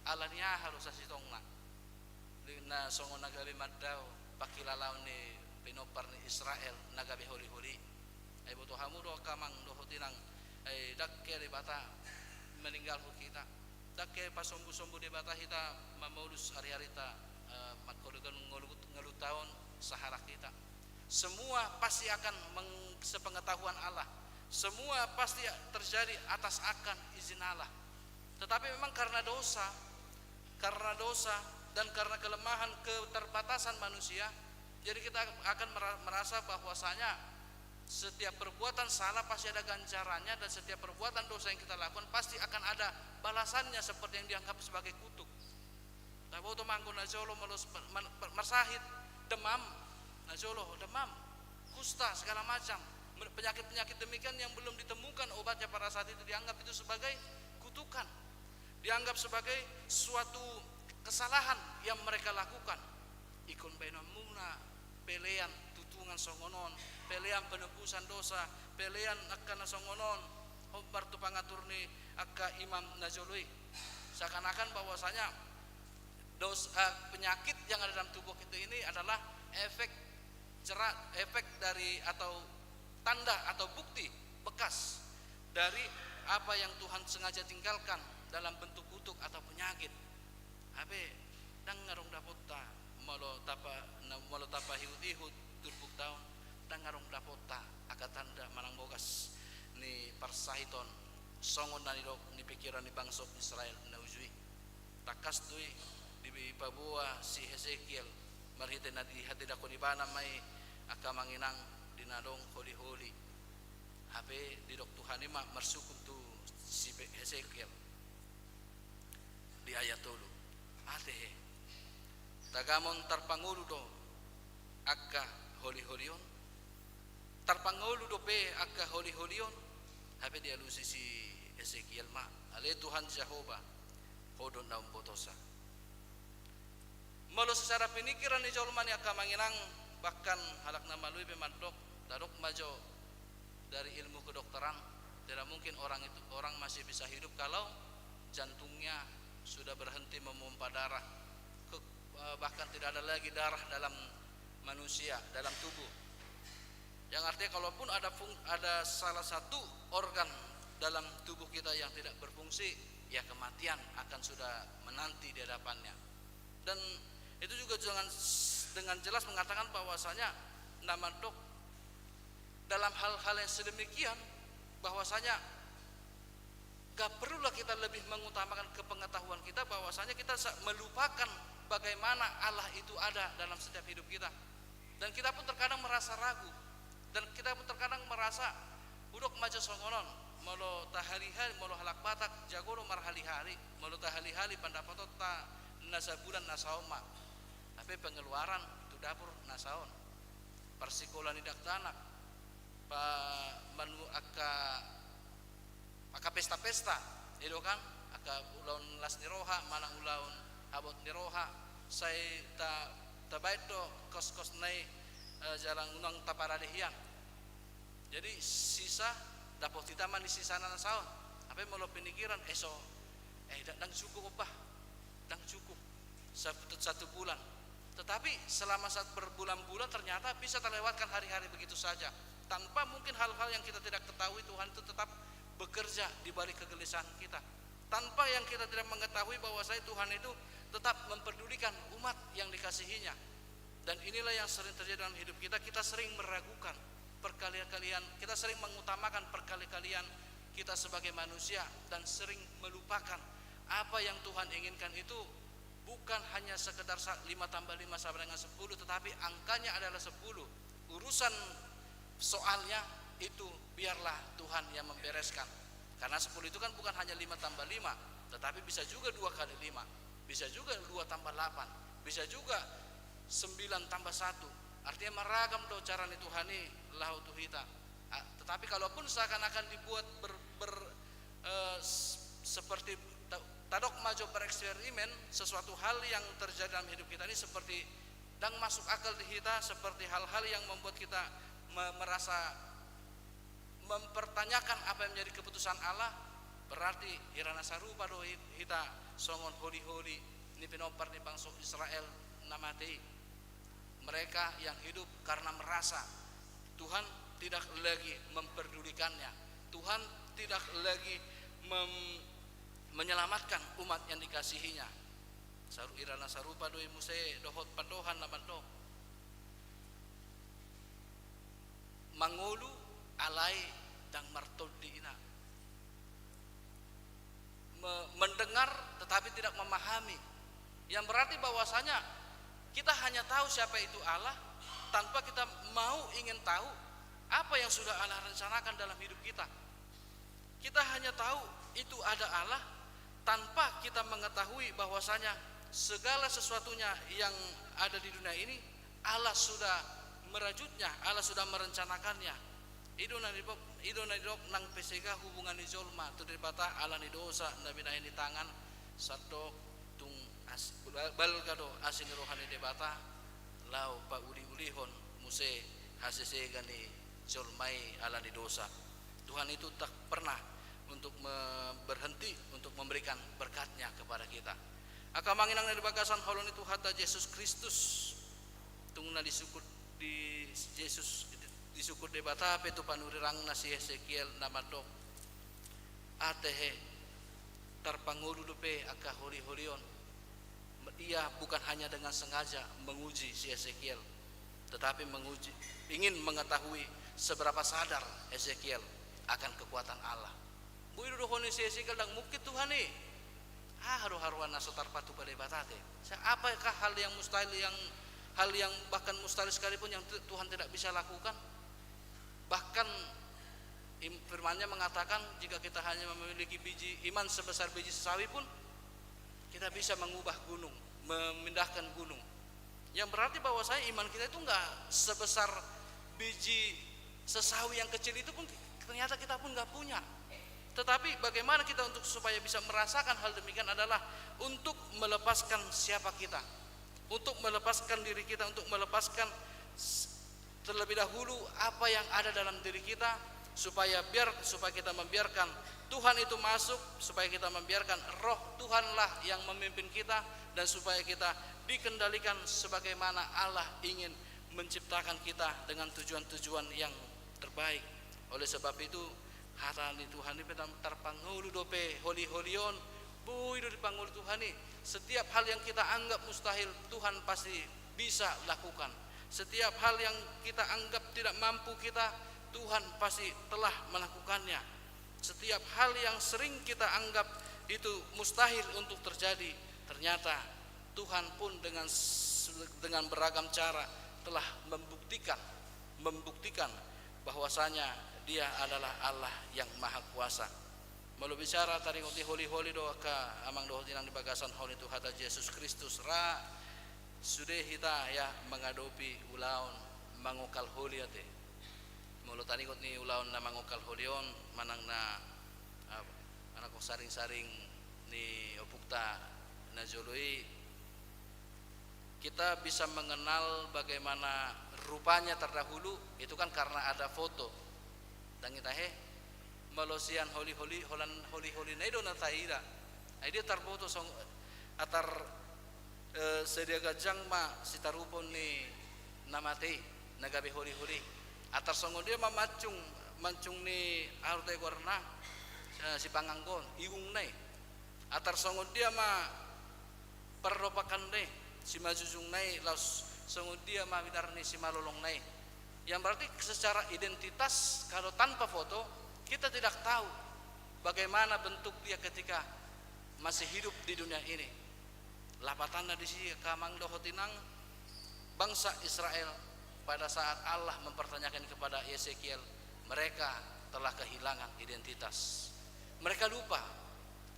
alani aha do sasintongna? Di na songon na gabe mandao pangkilalaon ni pinompar ni Israel na gabe holi-holi. Ai boto hamu do angka amang dohot inang, ai ndang hea Debata meninggalhon hita. Ndang hea pasombu-sombu Debata hita mamolus ari-arita, eh, manghaholongi ngolu, ngolunta on sahalak hita. Semua pasti akan meng-, sepengetahuan Allah. Semua pasti terjadi atas akan izin Allah. Tetapi memang karena dosa, karena dosa dan karena kelemahan, keterbatasan manusia, jadi kita akan mera-, merasa bahwasanya setiap perbuatan salah pasti ada ganjarannya, dan setiap perbuatan dosa yang kita lakukan pasti akan ada balasannya seperti yang dianggap sebagai kutuk. Taboto ma anggo najolo molo s-, mar-, mar-, marsahit, demam, najolo demam, kusta, segala macam. Mer-, penyakit-penyakit demikian yang belum ditemukan obatnya pada saat itu dianggap itu sebagai kutukan. Dianggap sebagai suatu kesalahan yang mereka lakukan. Ingkon baenonmuna pelean tutungan songon on, pelean penebusan dosa, pelean angka na songon on, hombar tu pangatur ni angka imam najolo i. Seakan-akan bahwasanya dos-, eh, penyakit yang ada dalam tubuh kita ini adalah efek jera-, efek dari atau tanda atau bukti bekas dari apa yang Tuhan sengaja tinggalkan dalam bentuk kutuk atau penyakit. Hape ndang adong dapotta, molo tapa-, na-, molo tapaihut-ihut turpukta on, ndang adong dapotta angka tanda manang bogas ni parsahiton songon na nidok ni pingkiran ni bangso Israel na uju i. Tangkas do i dipaboa si Hesekiel marhite na dihatindangkon ibana ma i angka amang inang di na adong holi-holi. Hape didok Tuhan i ma marsungkun tu si Pe-, Hesekiel di ayat tolu. Ate he, tagamon tarpangolu do angka holi-holi on? Tarpangolu dope angka holi-holi on? Hape dialusi si Hesekiel ma, ale Tuhan Jahowa, Ho do na umbotosa. Molo secara pinikiran ni jolma ni angka amang inang, bahkan halak na malui pe mandok, tadok ma jo dari ilmu kedokteran, tidak mungkin orang itu, orang masih bisa hidup kalau jantungnya sudah berhenti memompa darah. Ke-, eh, bahkan tidak ada lagi darah dalam manusia, dalam tubuh. Yang artinya, kalaupun ada fung-, ada salah satu organ dalam tubuh kita yang tidak berfungsi, ya, kematian akan sudah menanti di hadapannya. Dan itu juga dengan, dengan jelas mengatakan bahwasanya, na mandok, dalam hal-hal yang sedemikian, bahwasanya nggak perlulah kita lebih mengutamakan kepengetahuan kita, bahwasanya kita sa-, melupakan bagaimana Allah itu ada dalam setiap hidup kita. Dan kita pun terkadang merasa ragu. Dan kita pun terkadang merasa, hudok ma jo songon on, molo tahali-hali, molo halak Batak, jago do marhali-hali, molo tahali-hali pandapotonta na sabulan na saon ma. Hape pengeluaran tu dapur na saon. Parsikola ni dakdanak, pa-, manu-, angka angka pesta-pesta, i do kan, angka ulaon las ni roha, manang ulaon habot ni roha, sai ta-, tabaen do kos-kos na i, eh, jala unang taparade hian. Jadi sisa, dapot hita ma ni sisana na saon. Hape molo pinikiran, eh, so, eh, ndang, ndang cukup, bah. Ndang cukup satu, satu bulan. Tetapi selama saat berbulan-bulan ternyata bisa terlewatkan hari-hari begitu saja. Tanpa mungkin hal-hal yang kita tidak ketahui, Tuhan itu tetap bekerja di balik kegelisahan kita. Tanpa yang kita tidak mengetahui bahwasanya Tuhan itu tetap memperdulikan umat yang dikasihinya. Dan inilah yang sering terjadi dalam hidup kita, kita sering meragukan perkali-kalian, kita sering mengutamakan perkali-kalian kita sebagai manusia dan sering melupakan apa yang Tuhan inginkan itu bukan hanya sekedar sa-, lima tambah lima sama dengan sepuluh, tetapi angkanya adalah sepuluh. Urusan soalnya itu biarlah Tuhan yang membereskan. Karena sepuluh itu kan bukan hanya lima tambah lima, tetapi bisa juga dua kali lima, bisa juga dua tambah delapan, bisa juga sembilan tambah satu. Artinya maragam do cara ni Tuhan i laho tu hita. A-, te-, Tapi kalaupun seakan-akan dibuat ber, ber, eh, s-, seperti ta-, tadok ma jo bereksperimen, sesuatu hal yang terjadi dalam hidup kita ini seperti dang masuk akal di hita, seperti hal-hal yang membuat kita me-, merasa mempertanyakan apa yang menjadi keputusan Allah, berarti irana sarupa do hi-, hita songon holi-holi ni pinompar ni bangso Israel na mate i. Mereka yang hidup karena merasa Tuhan tidak lagi memperdulikannya, Tuhan tidak lagi mem-, menyelamatkan umat yang dikasihinya. Saru-, irana sarupa do i muse dohot pandohan na mandok, mangolu alai dang martondi ina. Me-, mendengar tetapi tidak memahami. Yang berarti bahwasanya kita hanya tahu siapa itu Allah tanpa kita mau ingin tahu apa yang sudah Allah rencanakan dalam hidup kita. Kita hanya tahu itu ada Allah tanpa kita mengetahui bahwasanya segala sesuatunya yang ada di dunia ini, Allah sudah merajutnya, Allah sudah merencanakannya. I do na nidok, i do na nidok nang pe sega hubungan ni jolma tu Debata ala ni dosa na binahen ni tangan, sandok tung as-, bal-, balga do asi ni roha ni Debata laho pauli-ulihon muse hasesega ni jolma i ala ni dosa. Tuhan itu tak pernah untuk me-, berhenti untuk memberikan berkat-Nya kepada kita. Angka amang inang na di bagasan holong ni Tuhanta Jesus Kristus, tung na disungkun di Jesus, disungkun Debata pe tu panurirangna si Hesekiel na mandok, ate he, tarpangolu dope angka holi-holi on. Ia bukan hanya dengan sengaja menguji si Hesekiel, tetapi menguji, ingin mengetahui seberapa sadar Hesekiel akan kekuatan Allah. Boi do dohonon ni si Hesekiel, dang mungkin Tuhan i. Aha do haroan na so tarpatupa Debata te? Sa-, apakah hal yang mustahil, yang, hal yang bahkan mustahil sekalipun yang tu-, Tuhan tidak bisa lakukan? Bahkan im-, firman-Nya mengatakan, jika kita hanya memiliki biji iman sebesar biji sesawi pun, kita bisa mengubah gunung, memindahkan gunung. Yang berarti bahwasanya iman kita itu nggak sebesar biji sesawi yang kecil itu pun, ternyata kita pun nggak punya. Tetapi bagaimana kita untuk supaya bisa merasakan hal demikian adalah untuk melepaskan siapa kita, untuk melepaskan diri kita, untuk melepaskan s-, terlebih dahulu apa yang ada dalam diri kita, supaya biar, supaya kita membiarkan Tuhan itu masuk, supaya kita membiarkan Roh Tuhanlah yang memimpin kita, dan supaya kita dikendalikan sebagaimana Allah ingin menciptakan kita dengan tujuan-tujuan yang terbaik. Oleh sebab itu, hata ni Tuhan i pe tar-, tarpangolu dope holi-holi on, boi do dipangolu Tuhan i. Setiap hal yang kita anggap mustahil, Tuhan pasti bisa lakukan. Setiap hal yang kita anggap tidak mampu kita, Tuhan pasti telah melakukannya. Setiap hal yang sering kita anggap itu mustahil untuk terjadi, ternyata Tuhan pun dengan s-, dengan beragam cara telah membuktikan, membuktikan bahwasanya Dia adalah Allah yang Maha Kuasa. Molo bicara taringot ni holi-holi do angka amang dohot inang di bagasan holong ni Tuhanta Jesus Kristus, ra sude hita ya mangadopi ulaon mangongkal holi ate. Molo taringot ni ulaon na mangongkal holi on, manang na, ah, manang saring-saring ni ompunta na jolo i, kita bisa mengenal bagaimana rupanya terdahulu, itu kan karena ada foto. Dang i tahe, molo sian holi-holi, holan holi-holina i do na taida. Ai dia tarboto song, atar, eh, sadia ganjang ma sitarupon ni na mate i, na gabe holi-holi. Atar songon dia ma mancung, mancung ni aha do tahe goarna, eh, sipanganggo on, igungna i. Atar songon dia ma parropakanna i, simanjujungna i, laos songon dia ma midar ni simalolongna i. Yang berarti secara identitas, kalau tanpa foto, kita tidak tahu bagaimana bentuk dia ketika masih hidup di dunia ini. Lapatanna disi, angka amang dohot inang, bangsa Israel pada saat Allah mempertanyakan kepada Ezekiel, mereka telah kehilangan identitas. Mereka lupa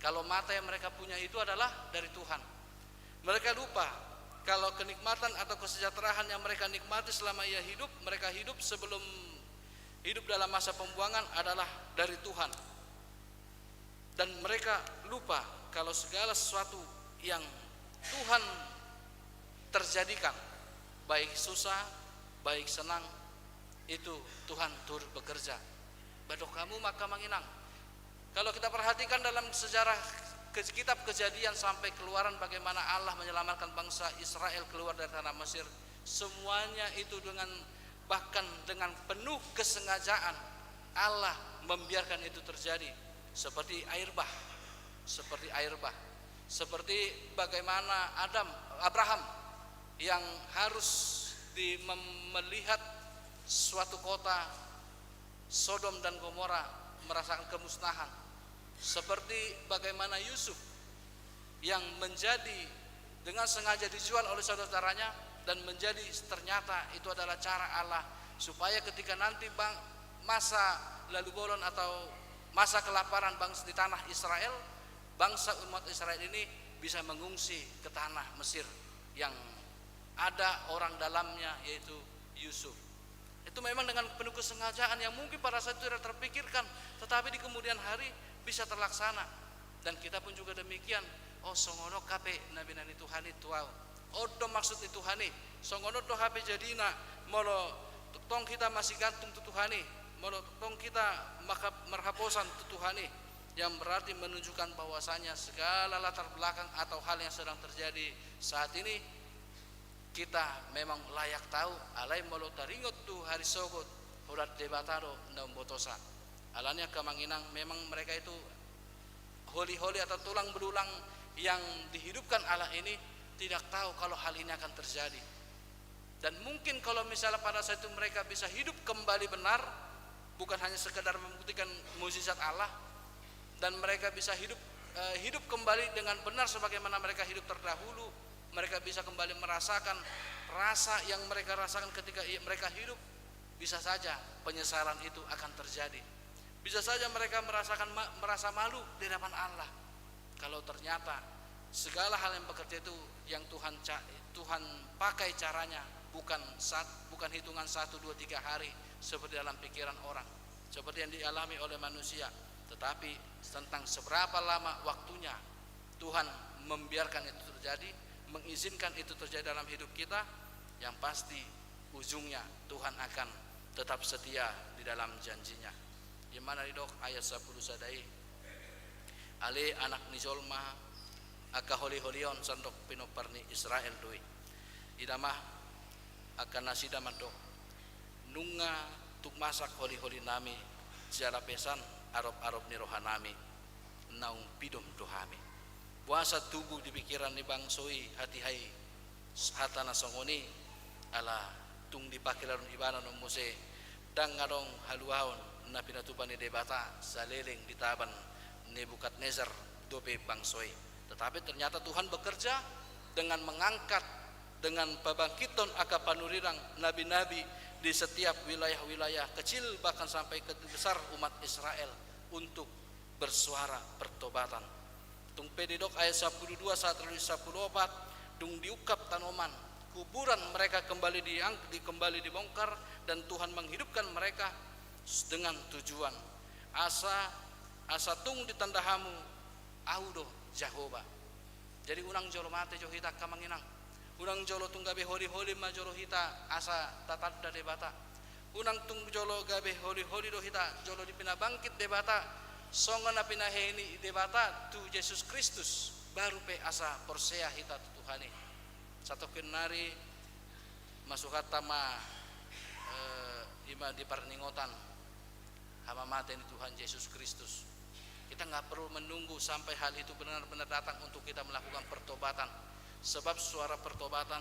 kalau mata yang mereka punya itu adalah dari Tuhan. Mereka lupa kalau kenikmatan atau kesejahteraan yang mereka nikmati selama ia hidup, mereka hidup sebelum Hidup dalam masa pembuangan adalah dari Tuhan. Dan mereka lupa kalau segala sesuatu yang Tuhan terjadikan, baik susah, baik senang, itu Tuhan turut bekerja. Ba didok hamu ma, angka amang inang. Kalau kita perhatikan dalam sejarah ke-, kitab Kejadian sampai Keluaran, bagaimana Allah menyelamatkan bangsa Israel keluar dari tanah Mesir, semuanya itu dengan, bahkan dengan penuh kesengajaan Allah membiarkan itu terjadi. Seperti air bah, seperti air bah, seperti bagaimana Adam, Abraham yang harus di-, mem-, melihat suatu kota Sodom dan Gomora merasakan kemusnahan. Seperti bagaimana Yusuf yang menjadi, dengan sengaja dijual oleh saudara-saudaranya dan menjadi, ternyata itu adalah cara Allah supaya ketika nanti bang-, masa lalu bolon atau masa kelaparan bangsa di tanah Israel, bangsa umat Israel ini bisa mengungsi ke tanah Mesir yang ada orang dalamnya, yaitu Yusuf. Itu memang dengan penuh kesengajaan yang mungkin pada saat itu tidak terpikirkan, tetapi di kemudian hari bisa terlaksana. Dan kita pun juga demikian. Oh, songon on hape na binahen ni Tuhan i tu ahu. On do maksud ni Tuhan i. Songon on do hape jadina molo tongtong hita masigantung tu Tuhan i, molo tongtong hita maka-, marhaposan tu Tuhan i, yang berarti menunjukkan bahwasanya segala latar belakang atau hal yang sedang terjadi saat ini, kita memang layak tahu, alai molo taringot tu harisogot, holan Debata do na umbotosa. Alani, angka amang inang, memang mereka itu holi-holi atau tulang belulang yang dihidupkan Allah ini tidak tahu kalau hal ini akan terjadi. Dan mungkin kalau misalnya pada saat itu mereka bisa hidup kembali benar, bukan hanya sekedar membuktikan mujizat Allah, dan mereka bisa hidup, eh, hidup kembali dengan benar sebagaimana mereka hidup terdahulu, mereka bisa kembali merasakan rasa yang mereka rasakan ketika i-, mereka hidup, bisa saja penyesalan itu akan terjadi. Bisa saja mereka merasakan ma-, merasa malu di hadapan Allah. Kalau ternyata segala hal yang bekerja itu yang Tuhan ca-, Tuhan pakai caranya, bukan sat-, bukan hitungan satu, dua, tiga hari seperti dalam pikiran orang, seperti yang dialami oleh manusia, tetapi tentang seberapa lama waktunya Tuhan membiarkan itu terjadi, mengizinkan itu terjadi dalam hidup kita, yang pasti ujungnya Tuhan akan tetap setia di dalam janji-Nya. Di mana didok ayat sampulu sada i, ale anak ni jolma, angka holi-holi on sandok pinompar ni Israel do i. Ida ma, angka nasida mandok, nunga tung masak holi-holi nami, jala pesan arop-arop ni roha nami, naung pidom do hami. Boasa tubu di pikiran ni bangso i hatiha i hata na songon i, ala tung dipangkilalon ibana on muse, ndang adong haluaon na pinatupa ni Debata saleleng ditaban Nebukadnesar dope bangso i. Tetapi ternyata Tuhan bekerja dengan mengangkat, dengan pabangkithon angka panurirang, nabi-nabi di setiap wilayah-wilayah kecil bahkan sampai ke besar umat Israel untuk bersuara pertobatan. Tung pe didok ayat sampulu dua sahat ro di sampulu opat, dung diungkap tanoman, kuburan mereka kembali diang-, di, kembali dibongkar, dan Tuhan menghidupkan mereka s-, dengan tujuan. Asa, asa tung ditanda hamu, Ahu do Jahowa. Jadi unang jolo mate jo hita, angka amang inang. Unang jolo tung gabe holi-holi ma jolo hita asa tatanda Debata. Unang tung jolo gabe holi-holi do hita jolo dipinabangkit Debata, songon na pinahehe ni Debata tu Jesus Kristus, baru pe asa porsea hita tu Tuhan i. Satongkin nari masuk hata ma, eh, ima di parningotan hamamate ni Tuhan Jesus Kristus. Kita nggak perlu menunggu sampai hal itu benar-benar datang untuk kita melakukan pertobatan. Sebab suara pertobatan,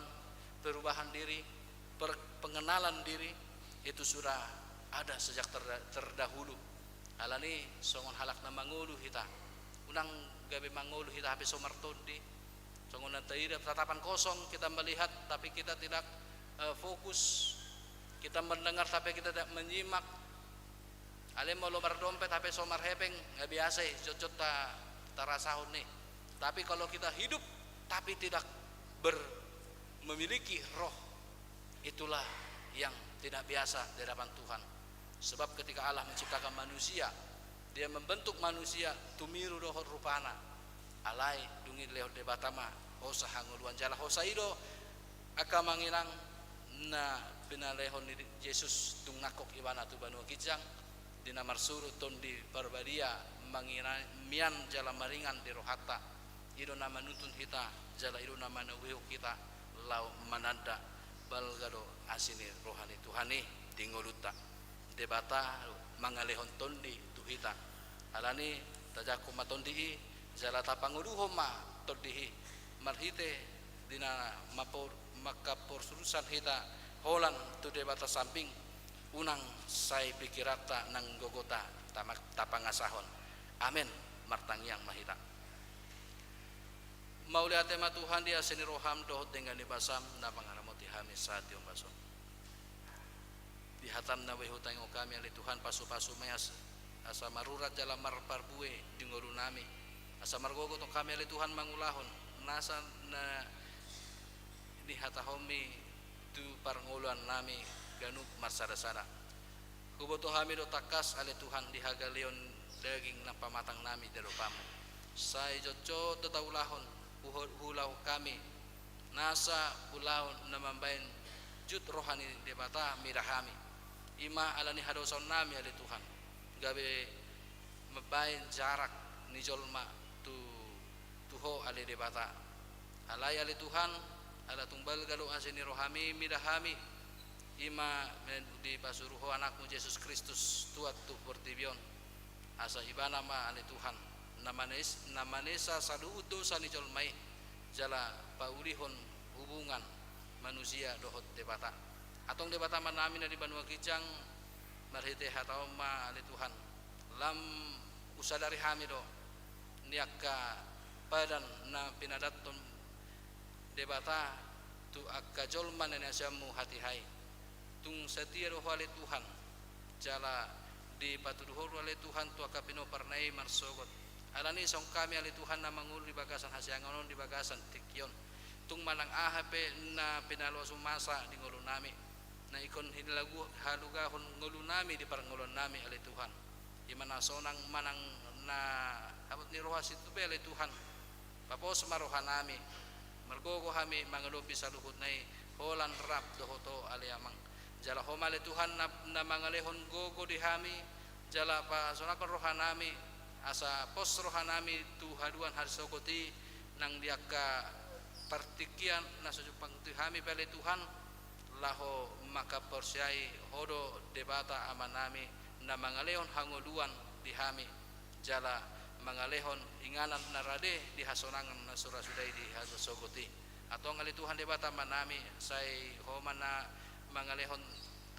perubahan diri, per-, pengenalan diri, itu sudah ada sejak terda-, terdahulu. Alani songon halak na mangolu hita. Unang gabe mangolu hita hape so martondi. Songon na taida tatapan kosong, kita melihat, tapi kita tidak, eh, fokus. Kita mendengar, tapi kita tidak menyimak. Ale molo mardompet hape so marhepeng, nggak biasa i, jotjot ta-, tarasahon i. Tapi kalau kita hidup, tapi tidak ber-, memiliki roh, itulah yang tidak biasa di hadapan Tuhan. Sebab ketika Allah menciptakan manusia, Dia membentuk manusia tumiru dohot rupana. Alai dung i dilehon Debata ma hosa hangoluan, jala hosa i do angka mangilang na pinalehon ni Jesus dung nangkok Ibana tu banua ginjang, di na marsuru Tondi Parbadia mangilang, mian jala maringan di rohanta. I do na manuntun hita, jala i do na manoguhon hita laho mananda balga do asi ni roha ni Tuhan i di ngolunta. Debata mangalehon tondi tu hita. Alani tajangkon ma tondi i, jala tapangoluhon ma tondi i marhite di na mangkaporsurusan hita holan tu Debata sambing, unang sai pikiranta nang gogota tama-, tapangasahon. Amen. Martangiang ma hita. Mauliate ma Tuhan di asi ni roham dohot denggan ni basam na mangaramoti hami sahat di ombas on. Di hatam na boi hutangihon hami ale Tuhan, pasupasu ma i as-, asa marurat jala marparbue di ngolunami. Asa margogo tong hami ale Tuhan mangulahon nasa na nihatahonmi tu parngoluannami ganup marsadasada. Huboto hami do tangkas ale Tuhan di hagaleon daging nang pamatangnami di adopanmu. Sai jotjot do taulahon, huho-, huulahon hami nasa ulaon na mambahen jut roha ni Debata mida hami. I ma ala ni hadosaonnami ale Tuhan, gabe mambahen jarak ni jolma tu, tu Ho ale Debata. Alai ale Tuhan, ala tung balga do asi ni rohami mida hami, i ma dipasuru Ho Anakmu Jesus Kristus tuat tu portibi on. Asa Ibana ma ale Tuhan na manes-, na manesa saluhut dosa ni jolma i, jala paulihon hubungan manusia dohot Debata. Antong Debata ma nami na di banua ginjang, marhite hataM ma ale Tuhan, lam husadari hami do ni angka padan na pinadathon Debata tu angka jolma na niaseanMu hatiha i. Tung satia do Ho ale Tuhan, jala dipatudu Ho do ale Tuhan tu angka pinompar na i marsogot. Alani songon hami ale Tuhan na mangolu di bagasan hasiangan on di bagasan tingki on, tung manang aha pe na pinaloasMu masa di ngolunami, na ingkon hinaluga-, halugahon ngolunami di parngoluannami ale Tuhan. I ma na sonang manang na habot ni roha situtu pe ale Tuhan, papos ma rohanami, margogo hami mangadopi saluhutna i holan rap dohot Ho ale Amang. Jala Ho ma ale Tuhan na, na mangalehon gogo di hami, jala pasonangkon rohanami, asa pos rohanami tu haduan harisogot i, nang di angka partingkian na so jumpang tu hami pe ale Tuhan, laho mangkaporseai Ho do Debata Amanami, na mangalehon hangoluan di hami, jala mangalehon inganan na rade di hasonangan na so ra suda i di harisogot i. Antong ale Tuhan Debata Amanami, sai Ho ma na mangalehon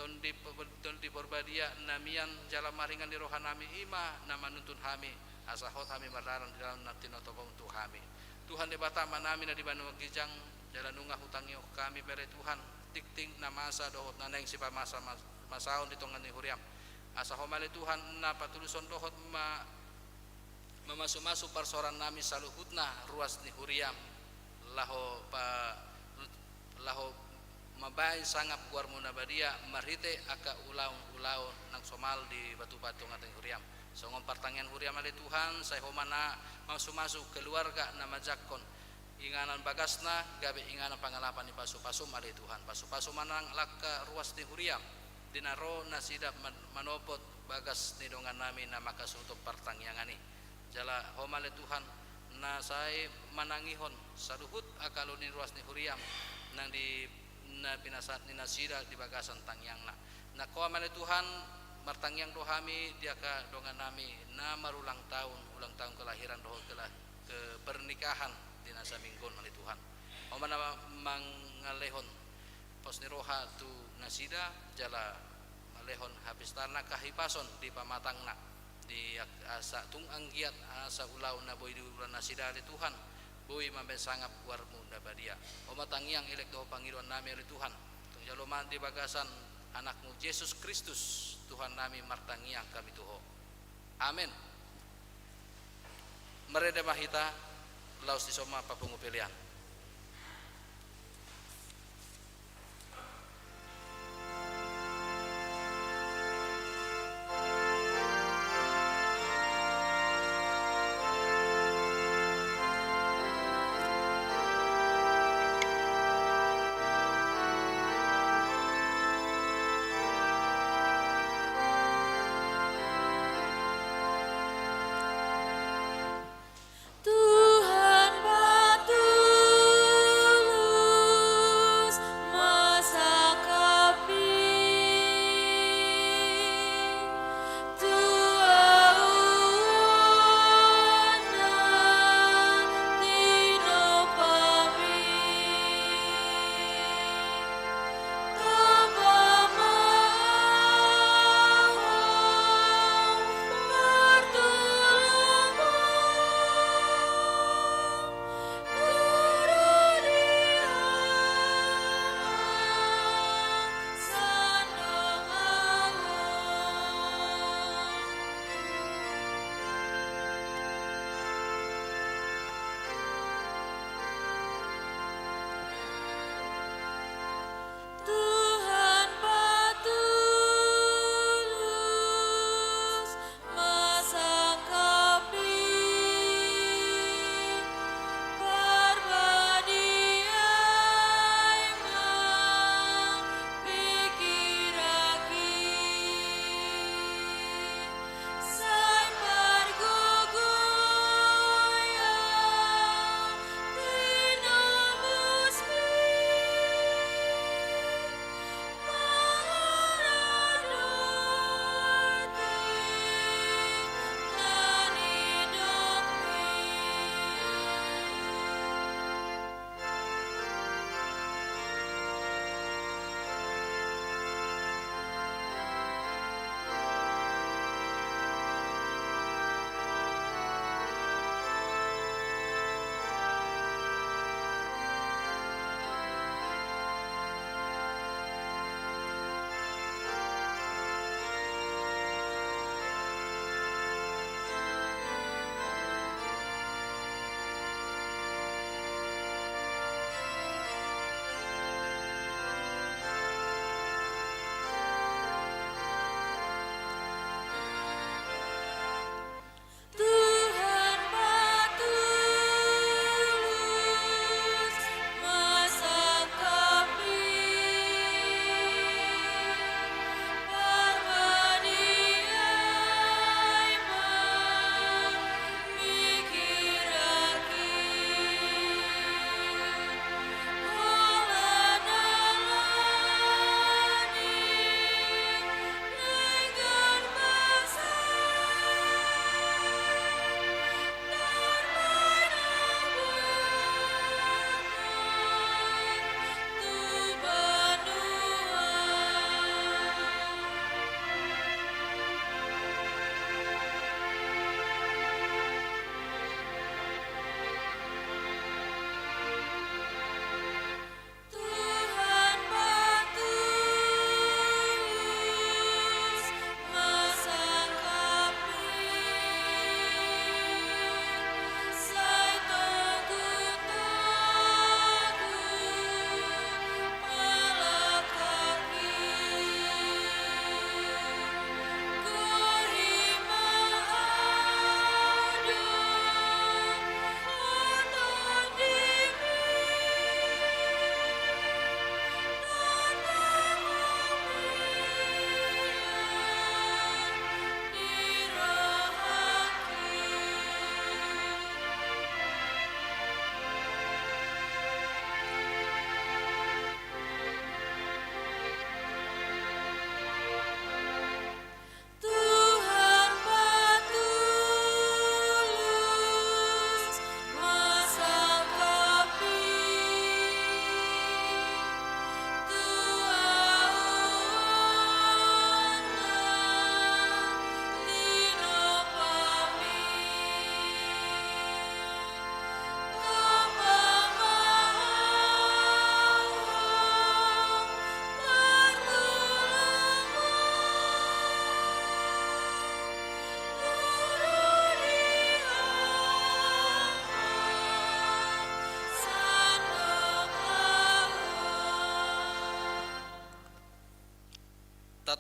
Tondi, Tondi Parbadia na mian jala maringan di rohanami, i ma na manuntun hami, asa hot hami mardalan di dalan na tinotoPaM tu hami. Tuhan Debata Amanami na di banua ginjang, jala nunga hutangihon hami pe ale Tuhan tingting na masa dohot na naeng sipamasa-, masaon di tonga ni huriaM. Asa Ho ma ale Tuhan na patuluson dohot ma-, mamasumasu parsaorannami saluhutna ruas ni huriaM, laho pa-, laho mambahen sangap goarMu na badia marhite angka ulaon-ulaon nang somal dipatupa di tonga ni huriaM. Songon partangiangan huriaM ale Tuhan, sai Ho ma na mamasumasu keluarga na manjangkon inganan bagasna, gabe inganan pangalapan ni pasupasuM ale Tuhan. Pasupasu ma nang angka ruas ni huriaM, di na ro nasida man-, manopot bagas ni dongannami na mangkasuhuthon partangiangan i. Jala Ho ma ale Tuhan na sai manangihon saluhut angka alu ni ruas ni huriaM, nang di na pinasahat ni nasida di bagasan tangiangna. Nangkin Ho ma ale Tuhan, martangiang do hami di angka dongannami na marulang tahun, ulang tahun kelahiran dohot kela-, ke pernikahan di na saminggu on ale Tuhan. Ho ma na mangalehon pos ni roha tu nasida, jala mangalehon hapistaran na hahipason di pamatangna, di ak-, asa tung anggiat asa ulaon na boi diula nasida ale Tuhan, boi mambahen sangap goarMu na badia. Ho ma tangiang, elek dohot pangidoannami ale Tuhan. Tung jalo ma di bagasan AnakMu Jesus Kristus Tuhannami martangiang hami tu Ho. Amen. Marende ma hita, laos dison ma papungu pelean.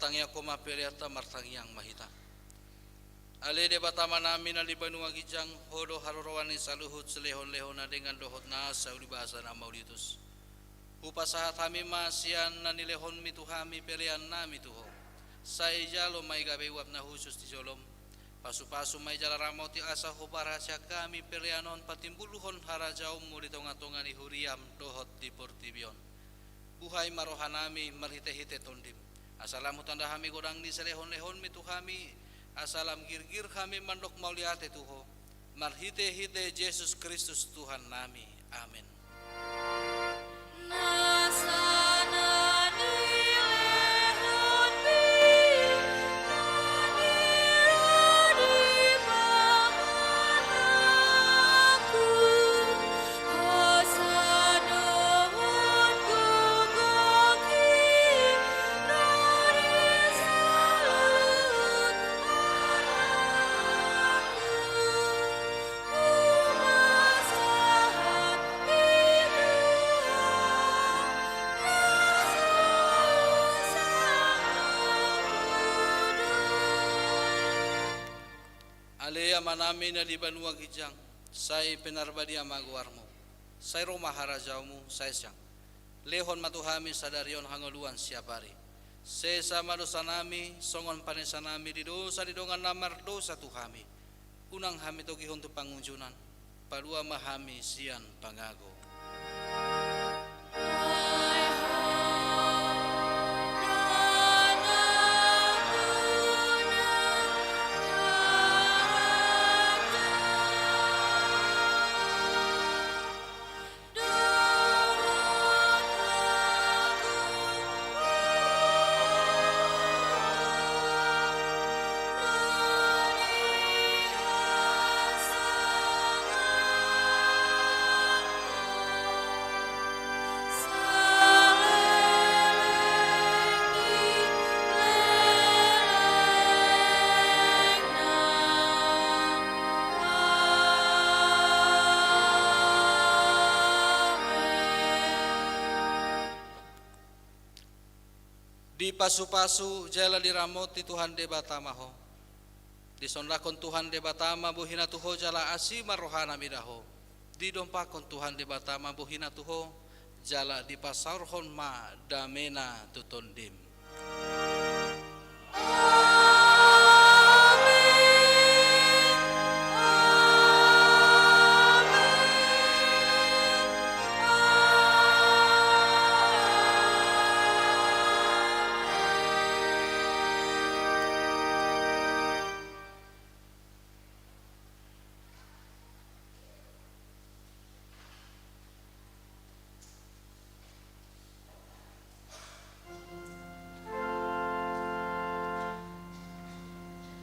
Tangiangkon ma peleanta, martangiang ma hita. Ale Debata Amanami na di banua ginjang, Ho do haroroan ni saluhut silehonlehon na denggan dohot na saulibasa na mauliutus. Hupasahat hami ma sian na nilehonmi tu hami peleannami tu Ho. Sai jalo ma i gabe uap na hushus di jolom. Pasupasu ma i jala ramoti asa huparhaseang hami pelean on patimbulhon harajaonmu di tongatonga ni huriam dohot di portibi on. Buhai ma rohanami marhitehite Tondim, asa lam hutanda hami godang ni silehonlehonmi tu hami, asa lam girgir hami mandok mauliate tu Ho, marhitehite Jesus Kristus Tuhannami. Amen. Ale Amanami na di banua ginjang, sai pinarbadia ma goarmu. Sai ro ma harajaonmu, sai sian. Lehon ma tu hami sadari on hangoluan siapari. Sesa ma dosanami, songon panesanami di dosa ni dongan na mardosa tu hami. Unang hami togihon tu pangunjunan, palua ma hami sian pangago. Dipasupasu jala diramoti Tuhan Debata ma ho. Disondangkon Tuhan Debata ma bohina tu ho jala asi ma rohana mida ho. Didompakkon Tuhan Debata ma bohina tu ho, jala dipasaorhon ma damena tu tondim.